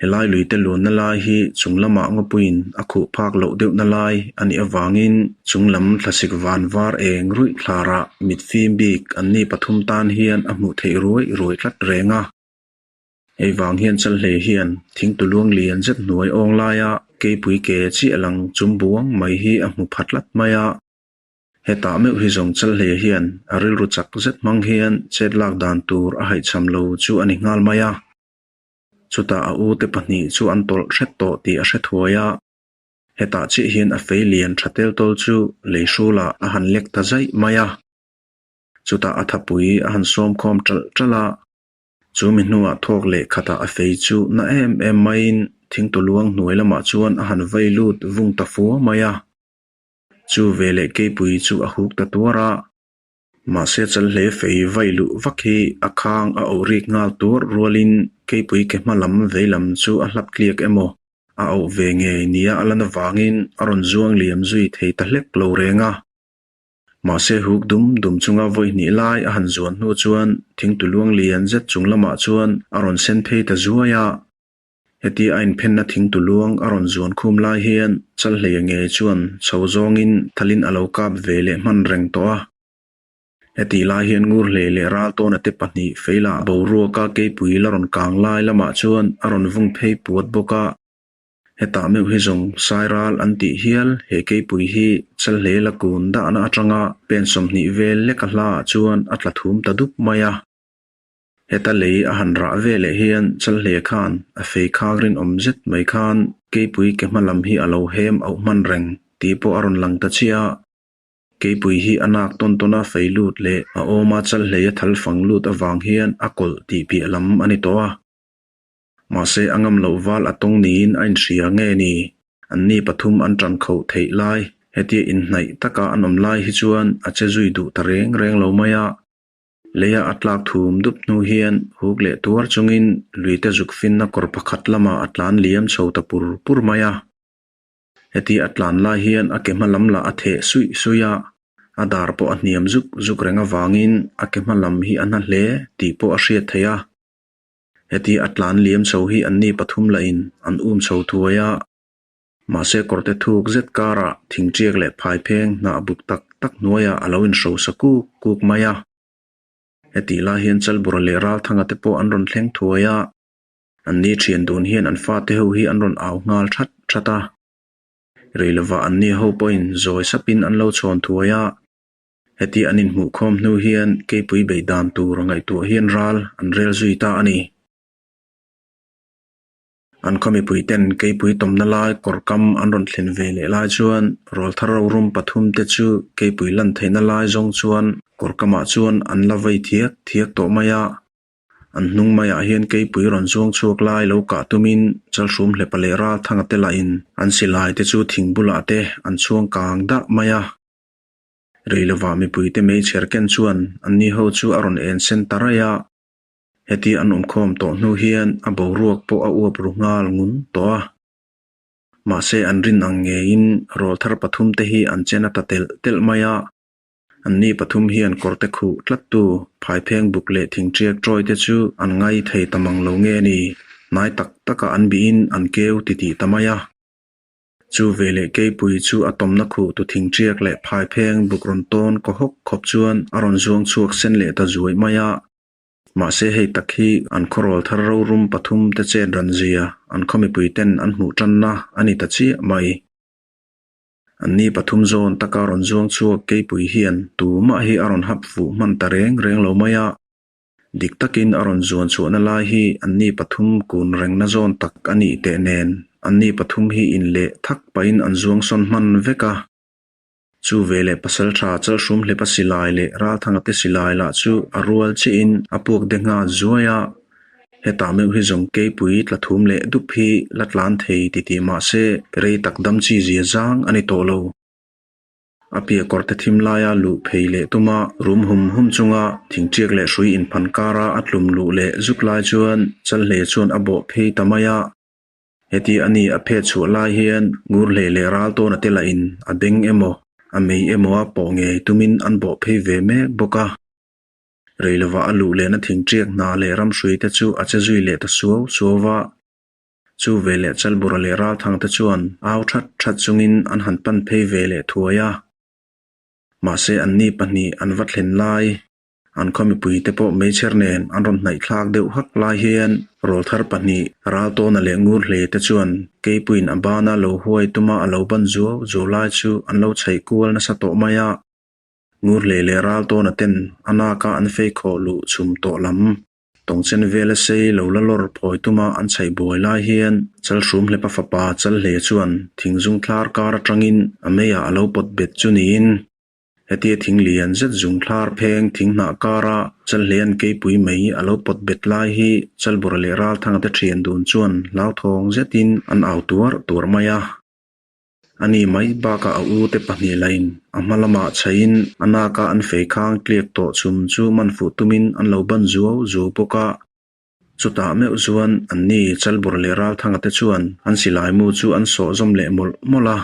Helai luite luanna lai hi chung lamah ngawpuiin a khuh phak loh deuhna lai a nih avangin chung lam thlasik van var eng ruih thlarah mit fim bik anni pathum tan hian a hmuh theih ruai ruai tlat reng a. Hei vang hian Chalhlei hian thingtu luang lian zet hnuai awng laia keipui ke chiah lang chum buang mai hi a hmu pha tlat mai a. Hetah meuh hi zawng Chalhlei hian a rilru chak zet hmang hian chet lak dan tur a haihchham lo chu a ni nghal mai a. Chutah a ute pahnih chu an tawlh hret tawh tih a hre thuai a. Hetah chiah hian a fei lian tha tel tawl chu lei hrulah a han lek ta zaih mai a. Chutah a thapui a han sawm khawm ṭalh ṭalh a. Chu mi hnuah thawk leh khatah a fei chu na em em maiin thingtu luang hnuai lamah chuan a han vei lut vung ta fua mai a. Chu veleh keipui chu a huk ta tuar a. Mahse Chalhle fei vai luh vak hi a khang a auh rik nghal tuar rualin keipui ke hma lam vei lam chu a hlap tliak emaw a auh ve ngei nia a lan avangin a rawn zuang liam zui thei ta hlek lo reng a. Mahse huk dum dum chunga vawi hnih lai a han zuan hnu chuan thingtu luang lian zet chung lamah chuan a rawn sen phei ta zuai a. Heti a inphenna thingtu luang a rawn zuan khum lai hian Chalhleia ngei chuan chho zawngin thalin a lo kap ve leh hman reng tawh a. Hetih lai hian Ngurhlei leh Raltawna te pahnih Feila boruaka keipui la rawn kang lai lamah chuan a rawn vung phei puat bawk a. Hetah meuh hi zawng Sairal an tih hial he keipui hi Chalhlei la kun dahna atanga pen 20 vel leka hlaah chuan a tla thum ta dup mai a. Heta lei a han rah ve leh hian Chalhle khan a fei khak rinawm zet mai khan keipui ke hma lam hi a lo hem auh hman reng tih pawh a rawn lang ta chiah a. Keipui hi a nak tawn tawn a fei lut leh a awma Chalhlei a thal fang lut avang hian a kawlh tih piah lam a ni tawh a. Mahse a ngam loh val a tawng niin a inhria nge ni? Anni pathum an tan khoh theih lai, hetia inhnaih taka an awm lai hi chuan a che zui duh ta reng reng lo mai a. Leia a tlak thum dup hnu hian huk leh tuar chungin luite zuk finna kawr pakhat lamah a tlan liam chho ta pur pur mai a. Heti a tlan lai hian a ke hma lam lah a theh suih suih a, a dar pawh a hniam zuk zuk reng avangin a ke hma lam hi a hna hle tih pawh a hriat theih a. Heti a tlan liam chho hi anni pathum lahin an um chho thuai a. Mahse kawrte thuk zet karah thingṭiak leh phaipheng hnah buk tak tak hnuaiah a lo inhrosa kuk kuk mai a. Hetih lai hian Chalbura leh Ralthanga te pawh an rawn thleng thuai a, anni thian dun hian an fate ho hi an rawn au nghal that that a. Rei lovah anni ho pawhin zawi sapin an lo chhawn thuai a. Heti an inhmuhkhawm hnu hian keipui beih dan tur ngaihtuah hian ral an rel zui ta a ni. An khaw mipuiten keipui tawmna lai kawr kam an rawn thlen ve leh lai chuan rawlthar rorum pathum te chu keipui lan theihna lai zawng chuan kawr kamah chuan an la vei thiak thiak tawh mai a. An hnung maiah hian keipui rawn zuang chhuak lai lo kah tumin Chalhrum Hlepa leh Ralthanga te lahin an silai te chu thing bulah te an chhuang kang dah mai a. Rei lovah mipuite meichher ken chuan anni ho chu a rawn en sen ta raih a. Heti an awmkhawm tawh hnu hian a boruak pawh a uap ru nghal ngun tawh a. Mahse an rin ang ngeiin rawlthar pathum te hi an chen a ta telh telh mai a. Anni pathum hian kawrte khuh tlattu phaipheng buk leh thingṭiak ṭawi te chu an ngai thei ta mang lo nge ni, hnai tak taka an bihin an keu titih ta mai a. Chu veleh keipui chu a tawmna khuh tu thingṭiak leh phaipheng buk rawn tawn kaw hawk khawp chuan a rawn zuang chhuak sen leh ta zuaih mai a. Mahse hei tak hi an khawrawl thar rorum pathum te chet ran zia an khaw mipui ten an hmuh tanna a ni ta chiah mai. Anni pathum zawn taka rawn zuang chhuak keipui hian tumah hi a rawn hap fuh hman ta reng reng lo mai a. Dik takin a rawn zuan chhuahna lai hi anni pathum kun rengna zawn tak a nih teh nen anni pathum hi inleh thak pahin an zuang sawn hman vek a. Chu veleh pasaltha Chalhrum Hlepa silai leh Ralthanga te silai lah chu a rual chiahin a puak de nghal zuai a. Hetah meuh hi zawng keipui tla thum leh dup hi la tlan thei ti tih mah se rei tak dam chi zia zang a ni tawh lo. A piah kawrte thim laia luh phei leh tuma rum hum hum chunga thingṭiak leh hrui inphan kara a tlum luh leh zuk lai chuan Chalhle chuan a bawh phei ta mai a. Heti a ni a phet chhuah lai hian Ngurhlei leh Raltawna te lahin a beng emaw, a mei emaw a pawh ngei tumin an bawh phei ve mek bawk a. Rei lovah a luh lehna thingṭiak hna leh ramhrui te chu a che zui leh ta suau suau va. Chu ve leh Chalbura leh Ralthang te chuan au that that chungin an han pan phei ve leh thuai a. Mahse anni pahnih an va thlen lai. An khaw mipuite pawh meichher nen an rawn hnaihthlak deuh hak lai hian rawlthar pahnih Raltawna leh Ngurhlei te chuan Keipuiin a bana lo huai tuma a lo ban zuau zuau lai chu an lo chhaih kual nasa tawh mai a. Ngurhlei leh Raltawna ten a naka an feikhawh luh chhum tawh lam tawngchen vela sei lo la lawr phawi tuma an chhaih buai lai hian Chalhrum Hlepa fapa Chalhle chuan thingzung thlar kar atangin a meiah a lo pawt bet chu niin Hetia thing lian zet zung thlar pheng thing hnah kara Chalhlean keipui mai a lo pawt bet lai hi Chalbura leh Ralthanga te thian dun chuan hlauthawng zetin an au tuar tuar mai a. Ani mai bakah a u te pahnih lain a hma lamah chhaiin a naka an fei khang tliak tawh chhum chu man fuh tumin an lo ban zuau zuau bawk a. Chutah meuh chuan anni Chalbura leh Ralthanga te chuan an silai mu chu an sawh zawm leh mawlh mawlh a.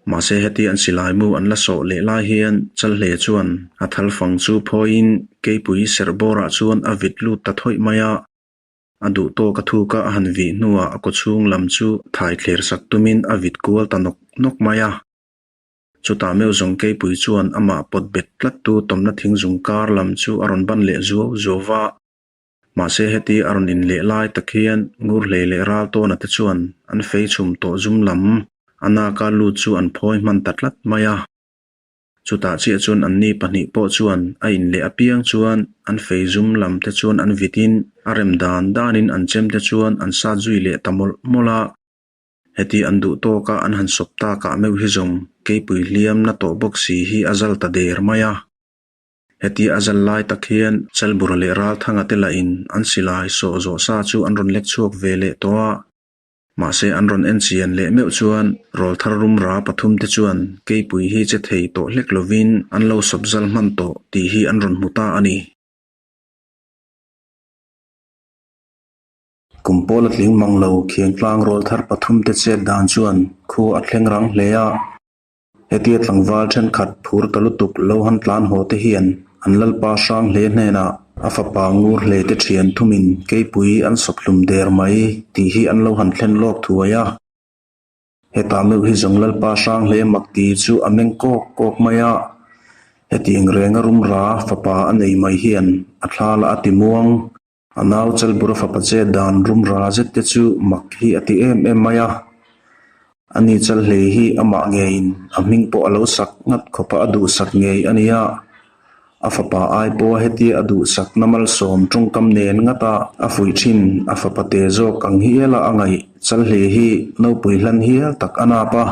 Mahse heti an silai mu an la sawh leh lai hian Chalhle chuan a thal fang chu phawiin keipui serh bawrah chuan a vit lut ta thawih mai a. A duh tawk a thuk a a han vih hnuah a kawchhung lam chu thai thler sak tumin a vit kual ta nawk nawk mai a. Chutah meuh zawng keipui chuan amah pawt bet tlattu tawmna thingzung kar lam chu a rawn ban leh zuau zuau va. Mahse heti a rawn inleh lai tak hian Ngurhlei leh Raltawna te chuan an fei chhum tawh zum lam a naka lut chu an phawi hman ta tlat mai a. Chutah chiah chuan anni pahnih pawh chuan a inleh apiang chuan an fei zum lam te chuan an vitin a rem dan danin an chem te chuan an sat zui leh ta mawlh mawlh a. Heti an duh tawka an han sawp takah meuh hi zawng keipui hliam na tawh bawk si hi a zal ta der mai a. Heti a zal lai tak hian Chalbura leh Ralthanga te lahin an silai sawh zawh sa chu an rawn lek chhuak ve leh tawh a. Mahse an rawn en chian leh meuh chuan rawlthar rum ra pathum te chuan keipui hi che thei tawh hlek lovin an lo sawp zal hman tawh tih hi an rawn hmu ta a ni. Kum pawl a tling mang lo Khiangtlang rawlthar pathum te chet dan chuan khua a thleng rang hle a. Hetia tlangval thenkhat phur ta lutuk lo han tlan haw te hian an lalpa hrang hle hnenah a fapa ngur hle te thian thumin keipui an sawp hlum der mai tih hi an lo han thlen lawk thuai a. Hetah meuh hi zawng lalpa hrang hle mak ti chu a meng kawk kawk mai a. Hetiang renga rumra fapa a nei mai hian a thla lah a ti muang. A nau Chalbura fapa chet dan rumra zet te chu mak hi a ti em em mai a. Ani Chalhlei hi amah ngeiin a hming pawh a lo sak ngat khawpa a duhsak ngei a nia. A fapa ai pawha hetia a duhsakna malsawm tawngkam nen ngata a fuih thin a fapa te zawk ang hiala a ngaih Chalhlei hi nopui hlan hial tak a nap a.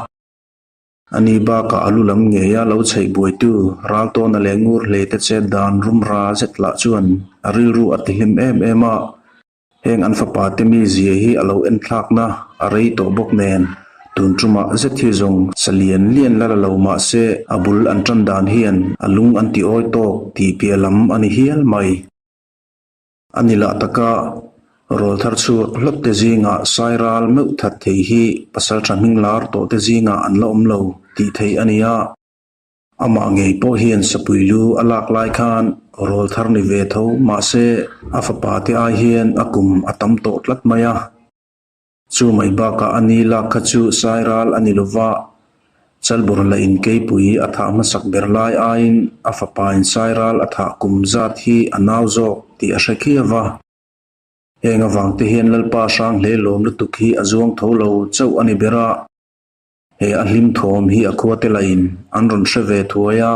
Ani bakah a lu lam ngeia lo chheih buaitu Raltawna leh Ngurhlei te chet dan rumra zet lah chuan a rilru a ti hlim em em a. Heng an fapa te mizia hi a lo enthlakna a rei tawh bawk nen, tun tumah zet hi zawng sa lian lian la la lo mah se a bul an tan dan hian a lung an ti awi tawk tih piah lam a ni hial mai. A ni lah taka rawlthar chhuak hlawt te zingah Sairal meuh that thei hi pasaltha hming lar tawh te zingah an la awm lo tih theih a ni a. Amah ngei pawh hian sapui lu a lak lai khan rawlthar ni ve tho mahse a fapa te ai hian a kum a tam tawh tlat mai a. Chu mai bakah a ni lak kha chu Sairal a ni lova, Chalbur la inkeipui a thah hmasak ber lai aiin a fapain Sairal a thah kum zat hi a nau zawk tih a hre khiau va. Heng avang te hian Lalpa hrang hle lawm lutuk hi a zuang tho lo chauh a ni ber a. He a hlim thawm hi a khuate lahin an rawn hre ve thuai a,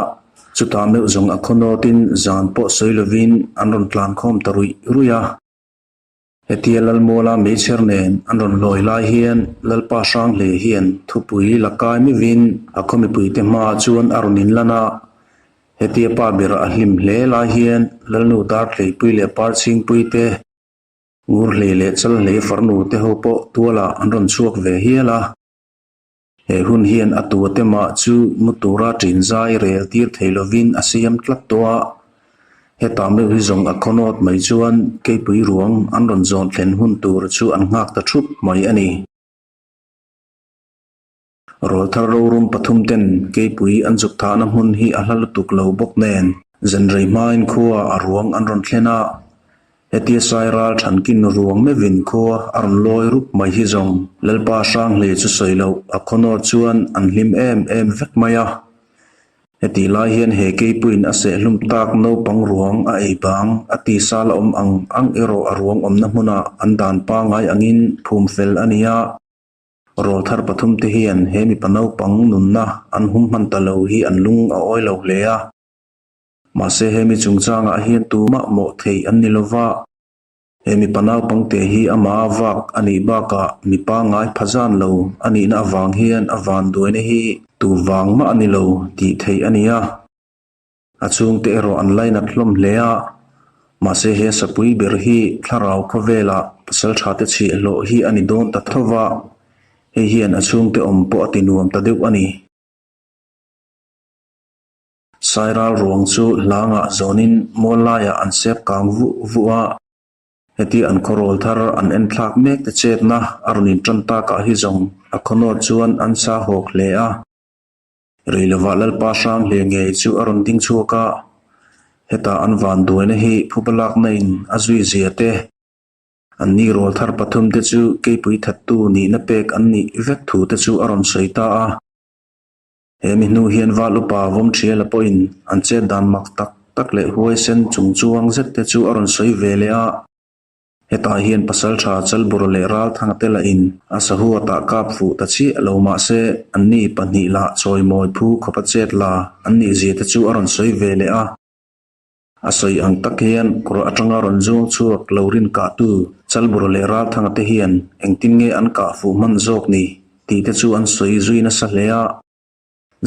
chutah meuh zawng a khaw nawtin zan pawh sawi lovin an rawn tlan khawm ta ruih ruih a. Hetia Lalmuala meichher nen an rawn lawi lai hian Lalpa Hranghle hian thupui la kai mivin a khaw mipuite hmaah chuan a rawn inlan a. Hetia pa ber a hlim hle lai hian Lalnu Darthleipui leh Parchhingpui te, Ngurhlei leh Chalhlei farnu te ho pawh tualah an rawn chhuak ve hial a. He hun hian a tuate mah chu mu tura ṭin zai rel tir thei lovin a siam tlat tawh a. Hetah meuh hi zawng a khawnawt mai chuan keipui ruang an rawn zawn thlen hun tur chu an nghak ta thup mai a ni. Rawlthar rorum pathum ten keipui an zuk thahna hmun hi a hla lutuk lo bawk nen zanrei hmain khua a ruang an rawn thlen a. Hetia sai ral thankin ruang mevin khua a rawn lawi rup mai hi zawng Lalpa Hranghle chu sawi loh a khawnawt chuan an hlim em em vek mai a. Hetih lai hian he keipuiin a sehhlum tak naupang ruang a ei bang a tisa la awm ang ang erawh a ruang awmna hmunah an dan pangai angin phum fel a ni a. Rawlthar pathumte hian he mipa naupang nunna an hum hman ta lo hi an lung a awi lo hle a. Mahse hemi chungchangah hian tumah mawh theih an ni lova, he mipa naupangte hi amah vak a nih bakah mipa ngai pha zan lo a nihna avang hian a vanduaina hi tu vang mah a ni lo tih theih a ni a. A chhungte erawh an lainat hlawm hle a, mahse he sapui ber hi thlarau khawvelah pasalthate chhiahhlawh hi a ni dawn ta tho va, hei hian a chhungte awm pawh a ti nuam ta deuh a ni. Sairal ruang chu hlangah zawnin mual laiah an sep kang vuh vuh a, hetia an khawrawl thar an en thlak mek te chetna a rawn intan takah hi zawng a khawnawt chuan an sa hawk hle a. Rei lovah Lalpa hrang hle ngei chu a rawn ding chhuak a, hetah an vanduaina hi phuba lakna in a zui zia te, an ni rawl thar pathum te chu keipui thattu nihna pek an nih vek thu te chu a rawn sawi ta a. He mi hnu hian val upa Vawmthiala pawhin an chet dan mak tak tak leh huaisen chung chuang zet te chu a rawn sawi ve leh a. Hetah hian pasaltha Chalbura leh Ralthanga te lahin a sahuatah kap fuh ta chiah lo mahse anni pahnih lah chawimawi phu khawpa chet la an nih zia te chu a rawn sawi ve leh a. A sawi ang tak hian kawr atanga rawn zuang chhuak lo rin kahtu Chalbura leh Ralthanga te hian engtin nge an kah fuh hman zawk ni tih te chu an sawi zui nasa hle a.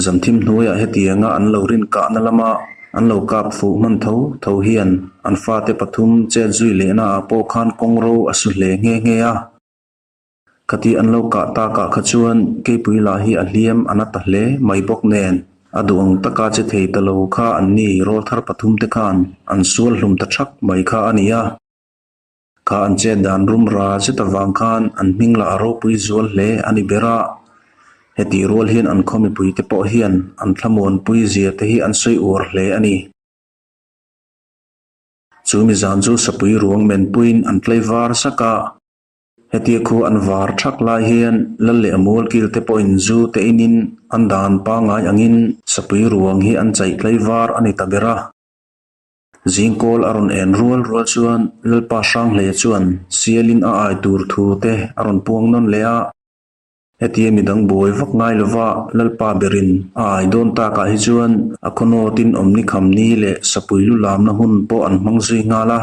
Zanthim hnuaiah hetianga an lo rin kahna lama an lo kap fuh hman tho tho hian an fate pathum chet zui lehna ah pawh khan kawngro a su hle nghe nghe a. Khati an lo kah takah kha chuan keipui lah hi a hliam a na ta hle mai bawk nen, a duh ang taka che thei ta lo kha an ni rawlthar pathum te khan an sual hlum ta thak mai kha a ni a. Kha an chet dan rum ra zet avang khan an hming lah a ropui zual hle a ni ber a. Hetih rual hian an khaw mipui te pawh hian an thlamuanpui zia te hi an sawi uar hle a ni. Chu mizan chu sapui ruang menpuiin an tlei var sak a. Hetia khu an var thak lai hian Lal leh a mual kil te pawhin zu te inin an dan pangngai angin sapui ruang hi an chaih tlaivar a ni ta ber a. Zingkawl a rawn en rual rual chuan Lalpa Hranghleia chuan sialin a ai tur thu te a rawn puang nawn leh a. Hetia midang buai vak ngai lova Lalpa berin a ai dawn takah hi chuan a khawnawtin awmni khamni leh sapui lu lamna hun pawh an hmang zui nghal a.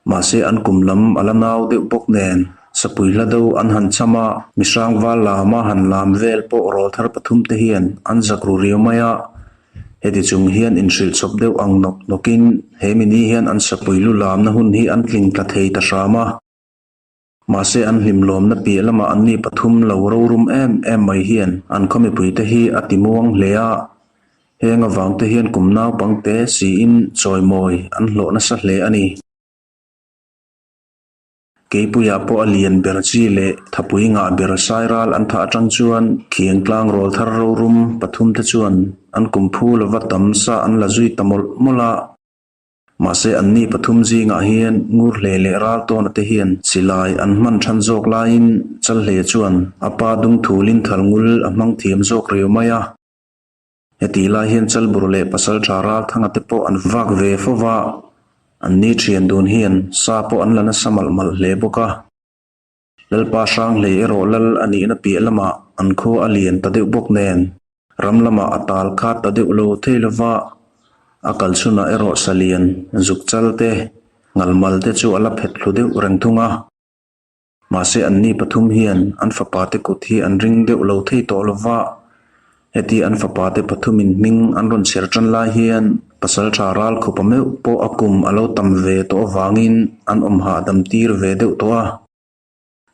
Mahse an kum lam a la nau deuh bawk nen sapui hla do an han cham a, mihrang val lama han lam vel pawh rawlthar pathumte hian an zak ru riau mai a. Heti chung hian inhrilh chawp deuh ang nawk nawkin he mini hian an sapui lu lamna hun hi an tling tla thei ta hram a. Mahse an hlimlawmna piah lamah anni pathum lo rorum em em mai hian an khaw mipuite hi a ti muang hle a. Heng avangte hian kum naupangte siin chawimawi an hlawh nasa hle a ni. Keipuiah pawh a lian ber chi leh thapui ngah ber sairal an thah atang chuan khiang tlang rawl thar rorum pathumte chuan an kum phu lova tam sa an la zui ta mawlh mawlh a. Mahse anni pathum zingah hian Ngurhle leh Raltawna te hian silai an hman than zawk laiin Chalhle chuan a pa dungthulin thalngul a hmang thiam zawk riau mai a. Hetih lai hian Chalbur leh Pasaltha Ralthanga te pawh an vak ve fo va, anni thian dun hian sa pawh an la nasa malh malh hle bawk a. Lalpa Hranghleih erawh lal a nihna piah lamah an khua a lian ta deuh bawk nen, ram lamah a tal khat ta deuh lo thei lo va, a kal chhunah erawh salian, zuk chal te, ngalmal te chu a la phet thlu deuh reng thung a. Mahse anni pathum hian an fapa te kut hi an ring deuh lo thei tawh lo va, heti an fapa te pathumin hming an rawn chher tan lai hian pasaltha ral khupa meuh pawh a kum a lo tam ve tawh avangin an awm hahdam tir ve deuh tawh a.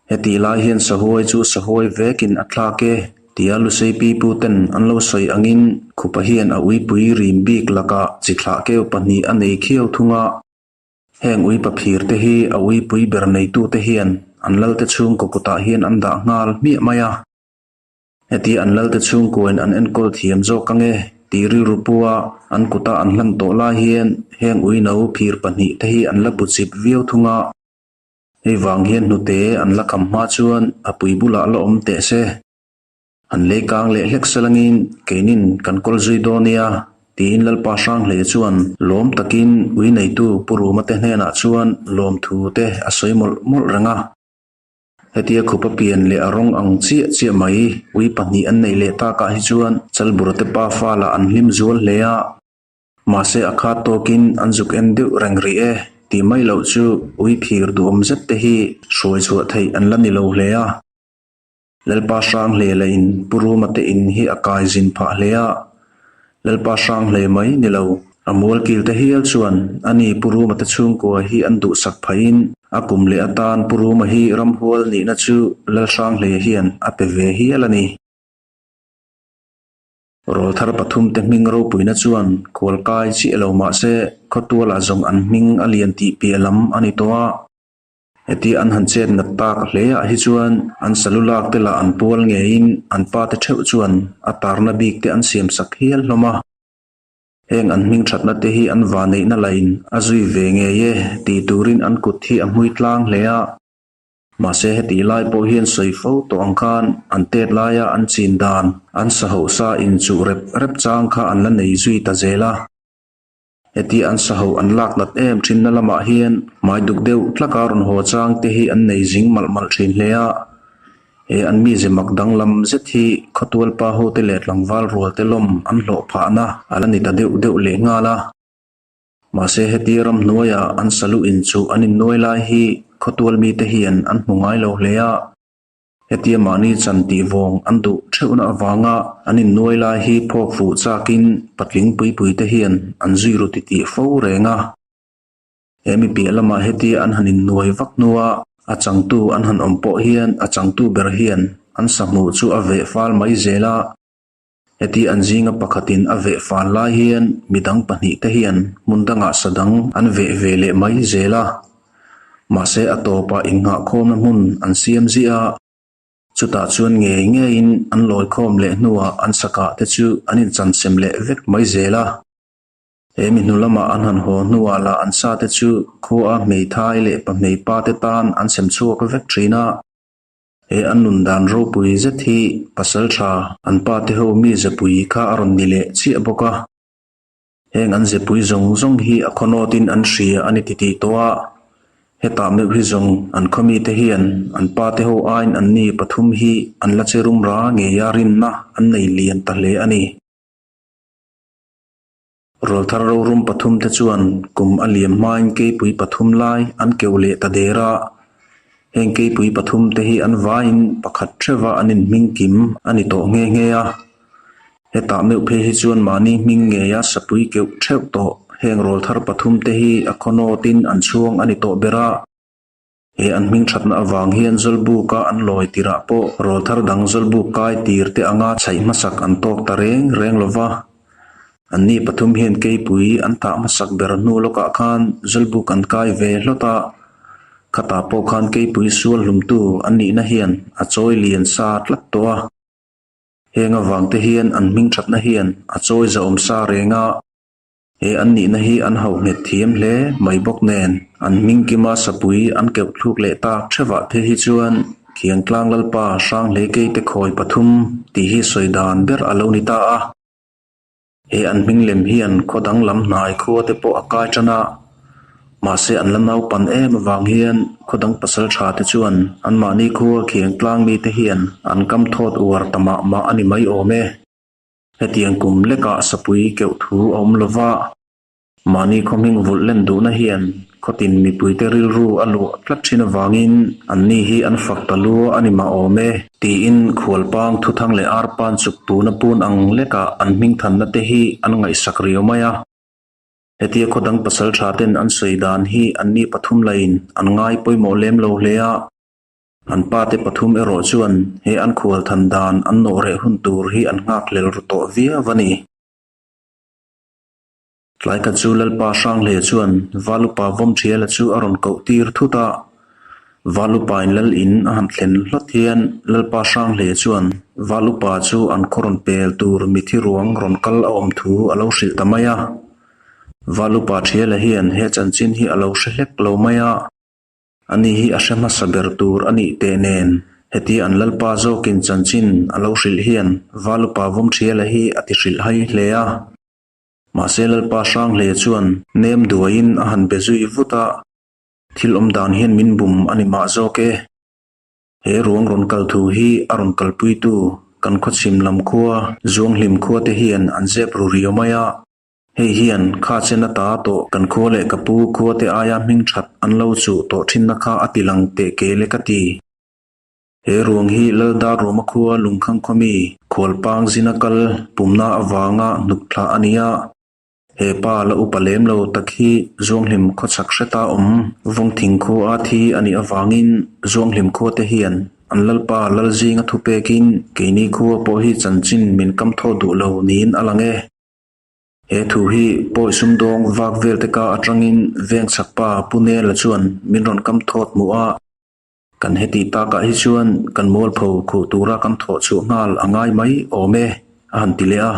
Hetih lai hian sahuai chu sahuai vekin a thlak e tia Lusei pipu ten an lo sawi angin khupa hian a uipui rim bik lakah chi thlah keu pahnih a nei khiau thung a. Heng ui paphir te hi a uipui ber neitute hian an lalte chhungkaw kutah hian an dah nghal hmiah mai a. Heti an lalte chhungkuain an enkawl thiam zawk ange tih rilru pua an kuta an hlan tawh lai hian heng ui no phir pahnih te hi an la bu chip viau thung a. Hei vang hian hnute an la kham hma chuan a pui bulah la awm teh se. An lei kang leh hlek salangin keinin kan kawl zui dawn nia tiin Lalpa Hranghleia chuan lawm takin ui neitu Pu Ruma te hnenah chuan lawmthu te a sawi mawlh mawlh reng a. Hetia khupa pian leh a rawng ang chiah chiah mai ui pahnih an neih leh takah hi chuan Chalbura te pa fa lah an hlim zual hle a. Mahse a khat tawkin an zuk en deuh reng rih e tih mai loh chu ui phir duhawm zet te hi hruai chhuah theih an la ni lo hle a. Lalpa Hranghlela in Pu Ruma te in hi a kai zin phah hle a, Lalpa Hranghle mai ni lo, a mualkil te hial chuan ani Pu Ruma te chhungkua hi an duhsak phahin a kum leh atan Pu Ruma hi ramhual nihna chu Lal Hranghleia hian a pe ve hial a ni. Rawlthar pathum te hming ropuina chuan khualkai chiah lo mahse khawtualah zawng an hming a lian tih piah lam a ni tawh a. Heti an han chet nat tak hle ah hi chuan an salu lak te lah an pual ngeiin an pa te theuh chuan a tarna bik te an siam sak hial hlawm a. Heng an hming thatna te hi an vaneihna lain a zui ve ngei e tih turin an kut hi a hmui tlang hle a. Mahse heti lai pawh hian sawi fo tawh ang khan an tet laia an chin dan an sahoh sa inchuh rep rep chang kha an la nei zui ta zel a. Heti an saho an lak nat em thinna lamah hian hmai duk deuh tlaka rawn haw chang te hi an nei zing malh malh thin hle a. He an mize mak danglam zet hi khawtual pa hote leh tlangval rual te lawm an hlawh phahna a la ni ta deuh deuh leh nghal a. Mahse heti ramhnuaia an salu in chu an innuai lai hi khawtual mite hian an hmu ngai lo hle a. Hetia mahni chan tih vawng an duh theuhna avanga an innuai lai hi phawk fuh chakin patling pui pui te hian an zui ru titih fo reng a. He mi piah lamah hetia an han innuai vak hnua a changtu an han awm pawh hian a changtu ber hian an sahmuh chu a veh fal mai zel a. Heti an zinga pakhatin a veh fal lai hian midang pahnih te hian hmun dangah sa dang an veh ve leh mai zel a. Mahse a tawpah innghahkhawmna hmun an siam ziah a, chutah chuan ngei ngeiin an lawikhawm leh hnuah an sakah te chu an inchansem leh vek mai zel a. He mi hnu lamah an han haw hnuah lah an sa te chu khua hmeithai leh pahmei pa te tan an sem chhuak vek thin a. He an nun dan ropui zet hi pasaltha an pa te ho mi zepui kha a rawn ni leh chiah bawk a. Heng an zepui zawng zawng hi a khawnawtin an hria a ni titih tawh a, hetah meuh hi zawng an khawmite hian an pate ho aiin anni pathum hi an la che rum ra ngeia rinna an nei lian ta hle a ni. Rawlthar rorum pathumte chuan kum a liam hmain keipui pathum lai an keuh leh ta der a, heng keipui pathumte hi an vaiin pakhat theuha an inhming kim a ni tawh nghe nghe a. Hetah meuh phei hi chuan mahni hming ngeia sapui keuh theuh tawh heng rawlthar pathum te hi a khawnawtin an chhuang a ni tawh ber a. He an hming thatna avang hian Zawlbuka an lawi tirah pawh rawlthar dang Zawlbuk kai tir te anga chhaih hmasak an tawk ta reng reng lo va. Anni pathum hian keipui an tah hmasak ber hnu lawkah khan Zawlbuk an kai ve hlawt a. Khatah pawh khan keipui sual hlumtu an nihna hian a chawi lian sa tlat tawh a. Heng avang te hian an hming thatna hian a chawi zahawm sa reng a, he an nihna hi an hauh nghet thiam hle mai bawk nen an hming kima sapui an keuh thluk leh tak thevah phei hi chuan Khiangtlang Lalpa Hranghlei te khawi pathum tih hi sawi dan ber a lo ni ta a. He an hming lem hian khaw dang lam hnai khua te pawh a kai tan a, mahse an la naupan em avang hian khaw dang pasal tha te chuan anmahni khua khiang tlang mi te hian an kam thawt uar ta mah mah a ni mai awm e. Hetiang kum lekah sapui keuh thu a awm lova. Mahni khaw hming vulh len duhna hian khawtin mipuite rilru a luah tlat thin avangin anni hi an fak ta lua a ni mah awm e, tiin khualpang thuthang leh arpan chuk tuna pun ang lekah an hming thanna te hi an ngaihsak riau mai a. Hetia khaw dang pasal tha ten an sawi dan hi anni pathum lain an ngai pawimawh lem lo hle a. An pate pathum erawh chuan he an khual than dan an nawh reh hun tur hi an nghakhlel ru tawh viau a ni. Tlai khat chu Lalpa Hranghle chuan Valupa Vawmṭhiala chu a rawn koh tir thut a. Valupain Lal in a han thlen hlawt hian Lalpa Hranghle chuan Valupa chu an khaw rawn pel tur mithi ruang rawn kal a awm thu a lo hrilh ta mai a. Valupa Ṭhiala hian he chanchin hi a lo hre hlek lo mai a. Ani hi a hre hmasa ber tur a nih teh nen, heti an Lalpa zawkin chanchin a lo hrilh hian Valupa Vawmṭhiala hi a ti hrilh hai hle a. Mahse Lalpa Hranghle chuan nem duaiin a han be zui vut a, Thil awm dan hian min bum a ni mah zawk e. He ruang rawn kal thu hi a rawn kalpuitu kan khawchhim lam khua Zuanghlim khua te hian an zep ru riau mai a. Hei hian kha chen ata tawh kan khua leh ka pu khua te aia hming that an lo chuh tawh thinna kha a ti lang teh kel e ka ti. He ruang hi Laldar Roma khua Lungkhang khawmi Khualpang zina kal pumna avanga hnuk thlah a ni a. He pa la upa lem lo tak hi Zuanghlim khawchhak hreta awm Vawngthing khua a thi a nih avangin Zuanghlim khua te hian an Lalpa Lalzinga thupekin keini khua pawh hi chanchin min kam thaw duh lo niin a lang e. He thu hi pawi sumdawng vak vel te ka atangin Vengchhak pa Pu Nela chuan min rawn kam thawt hmuh a. Kan heti takah hi chuan kan mualpho khuh tura kan thawh chhuah nghal a ngai mai awm e, a han ti leh a.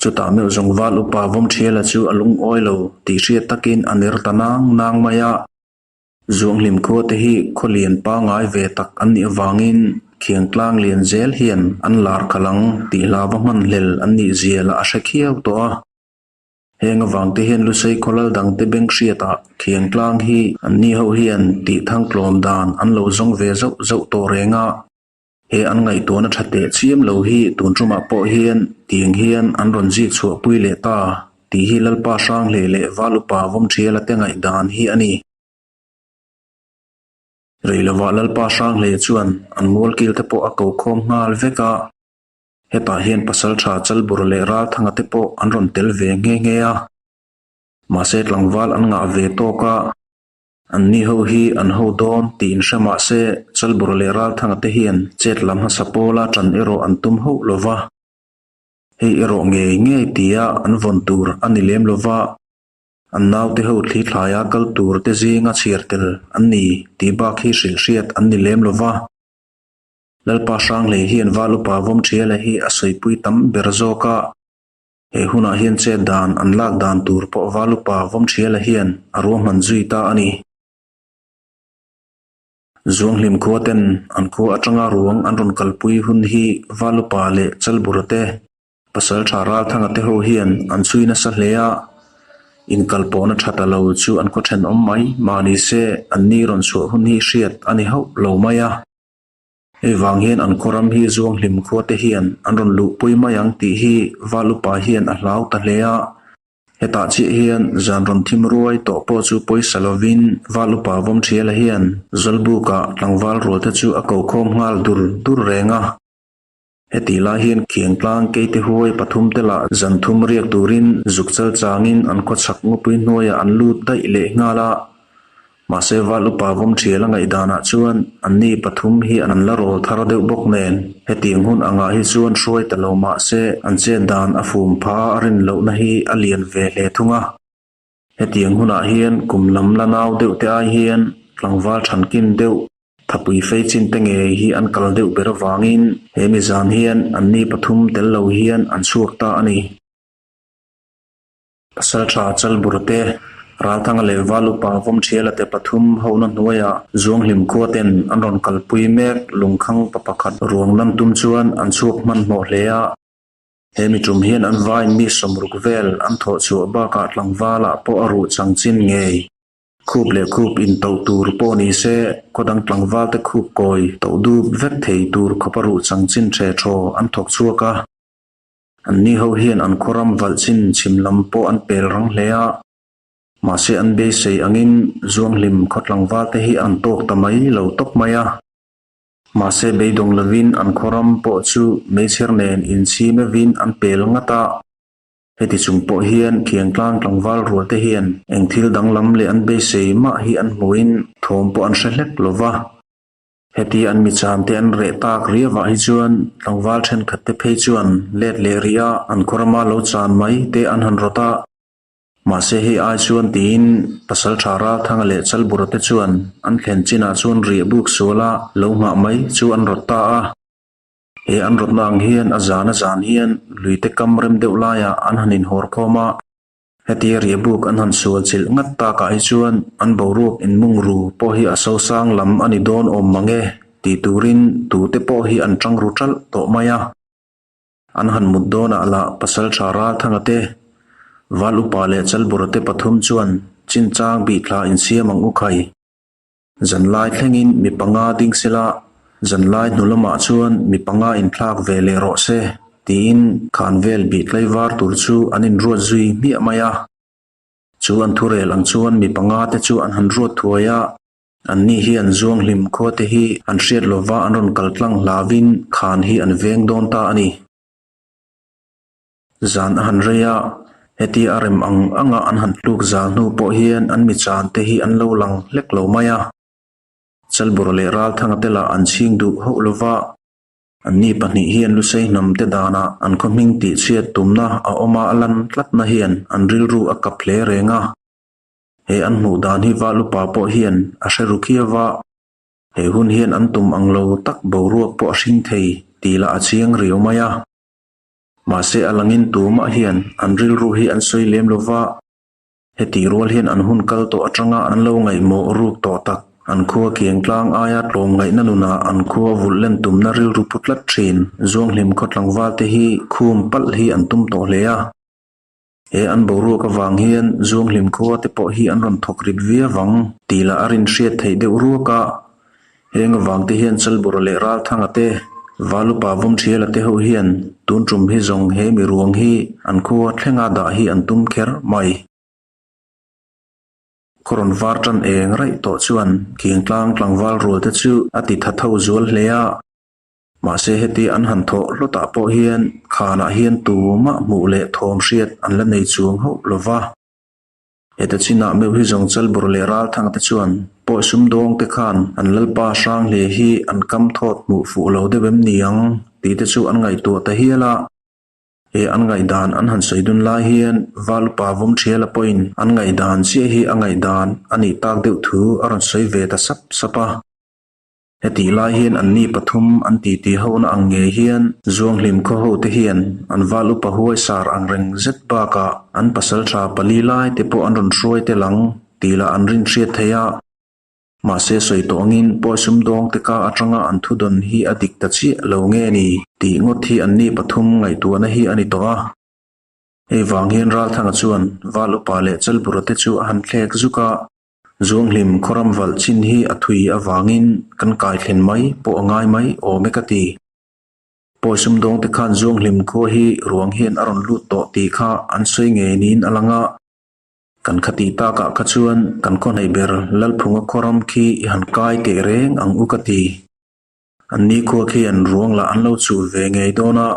Chutah meuh zawng val upa Vawmṭhiala chu a lungawi lo tih hriat takin a ner ta nang nang mai a. Zuanghlim khua te hi khaw lian pangai ve tak an nih avangin khiangtlang lian zel hian an lar khalh ang tih hlauva hmanhlel an nih zia lah a hre khiau tawh a. Heng avang te hian Lusei khawlal dangte beng hriatah Khiangtlang hi anni ho hian tih thangtlawm dan an lo zawng ve zauh zauh tawh reng a. He an ngaihtuahna tha teh chiam lo hi tun tumah pawh hian tiang hian an rawn zik chhuahpui leh ta tih hi Lalpa Hranghlei leh Val Upa Vawmṭhiala te ngaihdan hi a ni. Rei lovah Lalpa Hranghlei chuan an mualkil te pawh a ko khawm nghal vek a. Hetah hian Pasalṭha Chalbur leh Ralthanga te pawh an rawn tel ve nghe nghe a. Mahse tlangval an ngah ve tawk a, anni ho hi an ho dawn tih inhre mah se Chalbur leh Ralthanga te hian chet lam hmasa pawla ṭan erawh an tum hauh lo va. Hei erawh ngei ngei tia an vawn tur a ni lem lo va, an naute ho thli thlaia kal tur te zinga chhiar tel an ni tih bak hi hrilh hriat an ni lem lo va. Lalpa Hranghlei hian Val Upa Vawmṭhiala hi a sawipui tam ber zawk a, he hunah hian chet dan an lak dan tur pawh Val Upa Vawmṭhiala hian a ruahman zui ta a ni. Zuanghlim khua ten an khua atanga ruang an rawn kalpui hun hi Valupa leh Chalbura te, Pasaltha Ralthanga te ho hian an chhui nasa hle a, inkalpawhna tha ta lo chu an khaw thenawm mai mah ni se an ni rawn chhuah hun hi hriat a ni hauh lo mai a. Hei vang hian an khaw ram hi Zuanghlim khua te hian an rawn luhpui mai ang tih hi Valupa hian a hlau ta hle a. Hetah chiah hian zan rawn thim ruai tawh pawh chu pawisa lovin Val upa Vawmthiala hian Zawlbuka tlangval rualte chu a ko khawm nghal dur dur reng a. Hetih lai hian Khiangtlang keite huai pathumte lah zan thum riak turin zuk chal changin an khawchhak ngawpui hnuaiah an lut daih leh nghal a. Mahse Val upa Vawmthiala ngaihdanah chuan anni pathum hi an la rawl thar deuh bawk nen, hetiang hun angah hi chuan hruai ta lo mahse an chet dan a fum pha a rin lohna hi a lian ve hle thung a. Hetiang hunah hian kum lam la nau deuh te ai hian tlangval thankin deuh thapui fei chin te ngei hi an kal deuh ber avangin he mi zan hian anni pathum tel lo hian an chhuak ta a ni. Pasalṭha Chalbur te, Ralthanga leh Valupa Vawmṭhiala te pathum hona hnuaiah Zuanghlim khua ten an rawn kalpui mek lungkhang pa pakhat ruang lam tum chuan an chhuak hmanhmawh hle a. He mi tum hian an vaiin mi sawmruk vel an thawh chhuah bakah tlangvalah pawh a ruh chang chin ngei. Khup leh khup intoh tur pawh ni se, khaw dang tlangval te khup kawi toh dup vek thei tur khawp a ruh chang chin ṭhe ṭhaw an thawk chhuak a. Anni ho hian an khawram valh chin chhim lam pawh an pel rang hle a, mahse an beisei angin Zuanghlim khaw tlangval te hi an tawk ta mai lo tawp mai a. Mahse beidawng lovin an khawram pawh chu meichher nen inchhi meuhin an pel ngat a. Heti chung pawh hian Khiangtlang tlangval rual te hian eng thil danglam leh an beisei mah hi an hmuhin thawm pawh an hre hlek lo va. Heti an michante an reh tak riavah hi chuan tlangval thenkhat te phei chuan let leh rih a an khawrama lo chan mai te an han rawt a. Mahse hei ai chuan tiin Pasaltha Ralthanga leh Chalbura te chuan an thlen chinah chuan riah buk suala lo nghah mai chu an rawt ta a. He an rawtna ang hian a zan a zan hian luite kam rem deuh laiah an han inhawr khawm a. Hetia riahbuk an han sual chilh ngat takah hi chuan an boruak inmung ru pawh hi a sosang lam a ni dawn awm mang e tih turin tute pawh hi an tang ru ṭalh tawh mai a. An han mut dawnah lah Pasalṭha Ralthanga te, Val Upa leh Chalbura te pathum chuan chinchang bihthla insiam ang u khai. Zanlai thlengin mi panga ding sela, zanlai hnu lamah chuan mi panga inthlak ve leh rawh se, tiin khan vel bih tlaivar tur chu an inruat zui hmiah mai a. Chu an thurel ang chuan mi panga te chu an han ruat thuai a, anni hian Zuanghlim khua te hi an hriat lova an rawn kal tlang hlauvin khan hi an veng dawn ta a ni. Zan a han rei a, hetia a rem ang anga an han tluk zal hnu pawh hian an mi chan te hi an lo lang hlek lo mai a. Chalbura leh Ralthanga te lah an chhing duh hauh lo va, anni pahnih hian Lusei hnam te danah an khaw hming tih chhiat tumna a awm a lan tlatna hian an rilru a kap hle reng a. He an hmuh dan hi Valupa pawh hian a hre ru khiau a, he hun hian an tum ang lo tak boruak pawh a hring thei tih lah a chiang riau mai a. Mahse a langin tumah hian an rilru hi an sawi lem lo va, hetih rual hian an hun kal tawh atanga an lo ngaihmawh ruk tawh tak, an khua kiang tlang aia tlawmngaihna nunah an khua vulh len tumna rilru pu tlat thin Zuanghlim khaw tlangval te hi khum palh hi an tum tawh hle a. He an boruak avang hian Zuanghlim khua te pawh hi an rawn thawk rip viau ang tih lah a rin hriat theih deuh ruak a. Heng avang te hian Chalbura leh Ralthanga te, Valupa Vawmthiala te ho hian tun tum hi zawng he mi ruang hi an khua thlenga dah hi an tum kher mai. Khaw rawn var tan eng raih tawh chuan Khiangtlang tlangval rual te chu a ti tha tho zual hle a. Mahse heti an han thawh hlawtah pawh hian khanah hian tumah hmuh leh thawm hriat an la nei chuang hauh lo va. Heta chinah meuh hi zawng Chalbur leh Ralthang te chuan pawh sumdawng te khan an lalpa hrang hle hi an kam thawt hmuh fuh lo deuh em ni ang tih te chu an ngaihtuah ta hial a. He an ngaihdan an han sawi dun lai hian Valupa Vawmthiala pawhin an ngaihdan chiah hi a ngaihdan a nih tak deuh thu a rawn sawi ve ta sap sap a. Hetih lai hian anni pathum an titi hona ang ngei hian Zuanghlim khaw ho te hian an val upa huaisar ang reng zet bakah an pasal tha pali lai te pawh an rawn hruai tel ang tih lah an rin hriat thei a. Mahse sawi tawh angin pawi sumdawng te ka atanga an thu dawn hi a dik ta chiah lo nge ni tih ngawt hi anni pathum ngaihtuahna hi a ni tawh a. Hei vang hian Ralthanga chuan Val upa leh Chalbura te chu a han thlek zuk a, Zuanghlim khawram valh chin hi a thui avangin kan kai thlen mai pawh a ngai mai awm e ka ti. Pawi sumdawng te khan Zuanghlim khua hi ruang hian a rawn lut tawh tih kha an sawi ngei niin a lang a. Kan khatih takah kha chuan kan khawhneih ber Lalphunga khawram khi i han kai teh reng ang u ka ti. An ni khua khi an ruang lah an lo chul ve ngei dawn a,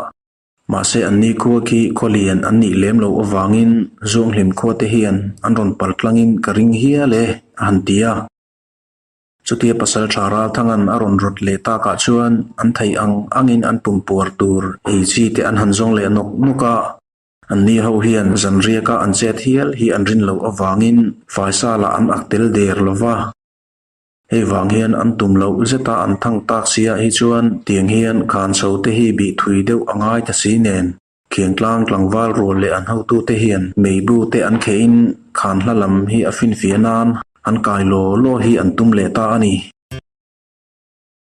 mahse an ni khua khi khaw lian an nih lem loh avangin Zuanghlim khua te hian an rawn pal tlangin ka ring hial e a han ti a. Chutia pasal tha Ralthanga'n a rawn rawt leh takah chuan an theih ang angin an pumpuar tur ei chi te an han zawng leh nawk nawk a. Anni ho hian zanriaka an chet hial hi an rin loh avangin faisa lah an ak tel der lo va. Hei vang hian an tum loh zeta an thang tak sia hi chuan tiang hian khan chho te hi bih thui deuh a ngai ta si nen. Khiangtlang tlangval rual leh an hotute hian meibu te an khehin khan hla lam hi a finfiah nan an kai law law hi an tum leh ta a ni.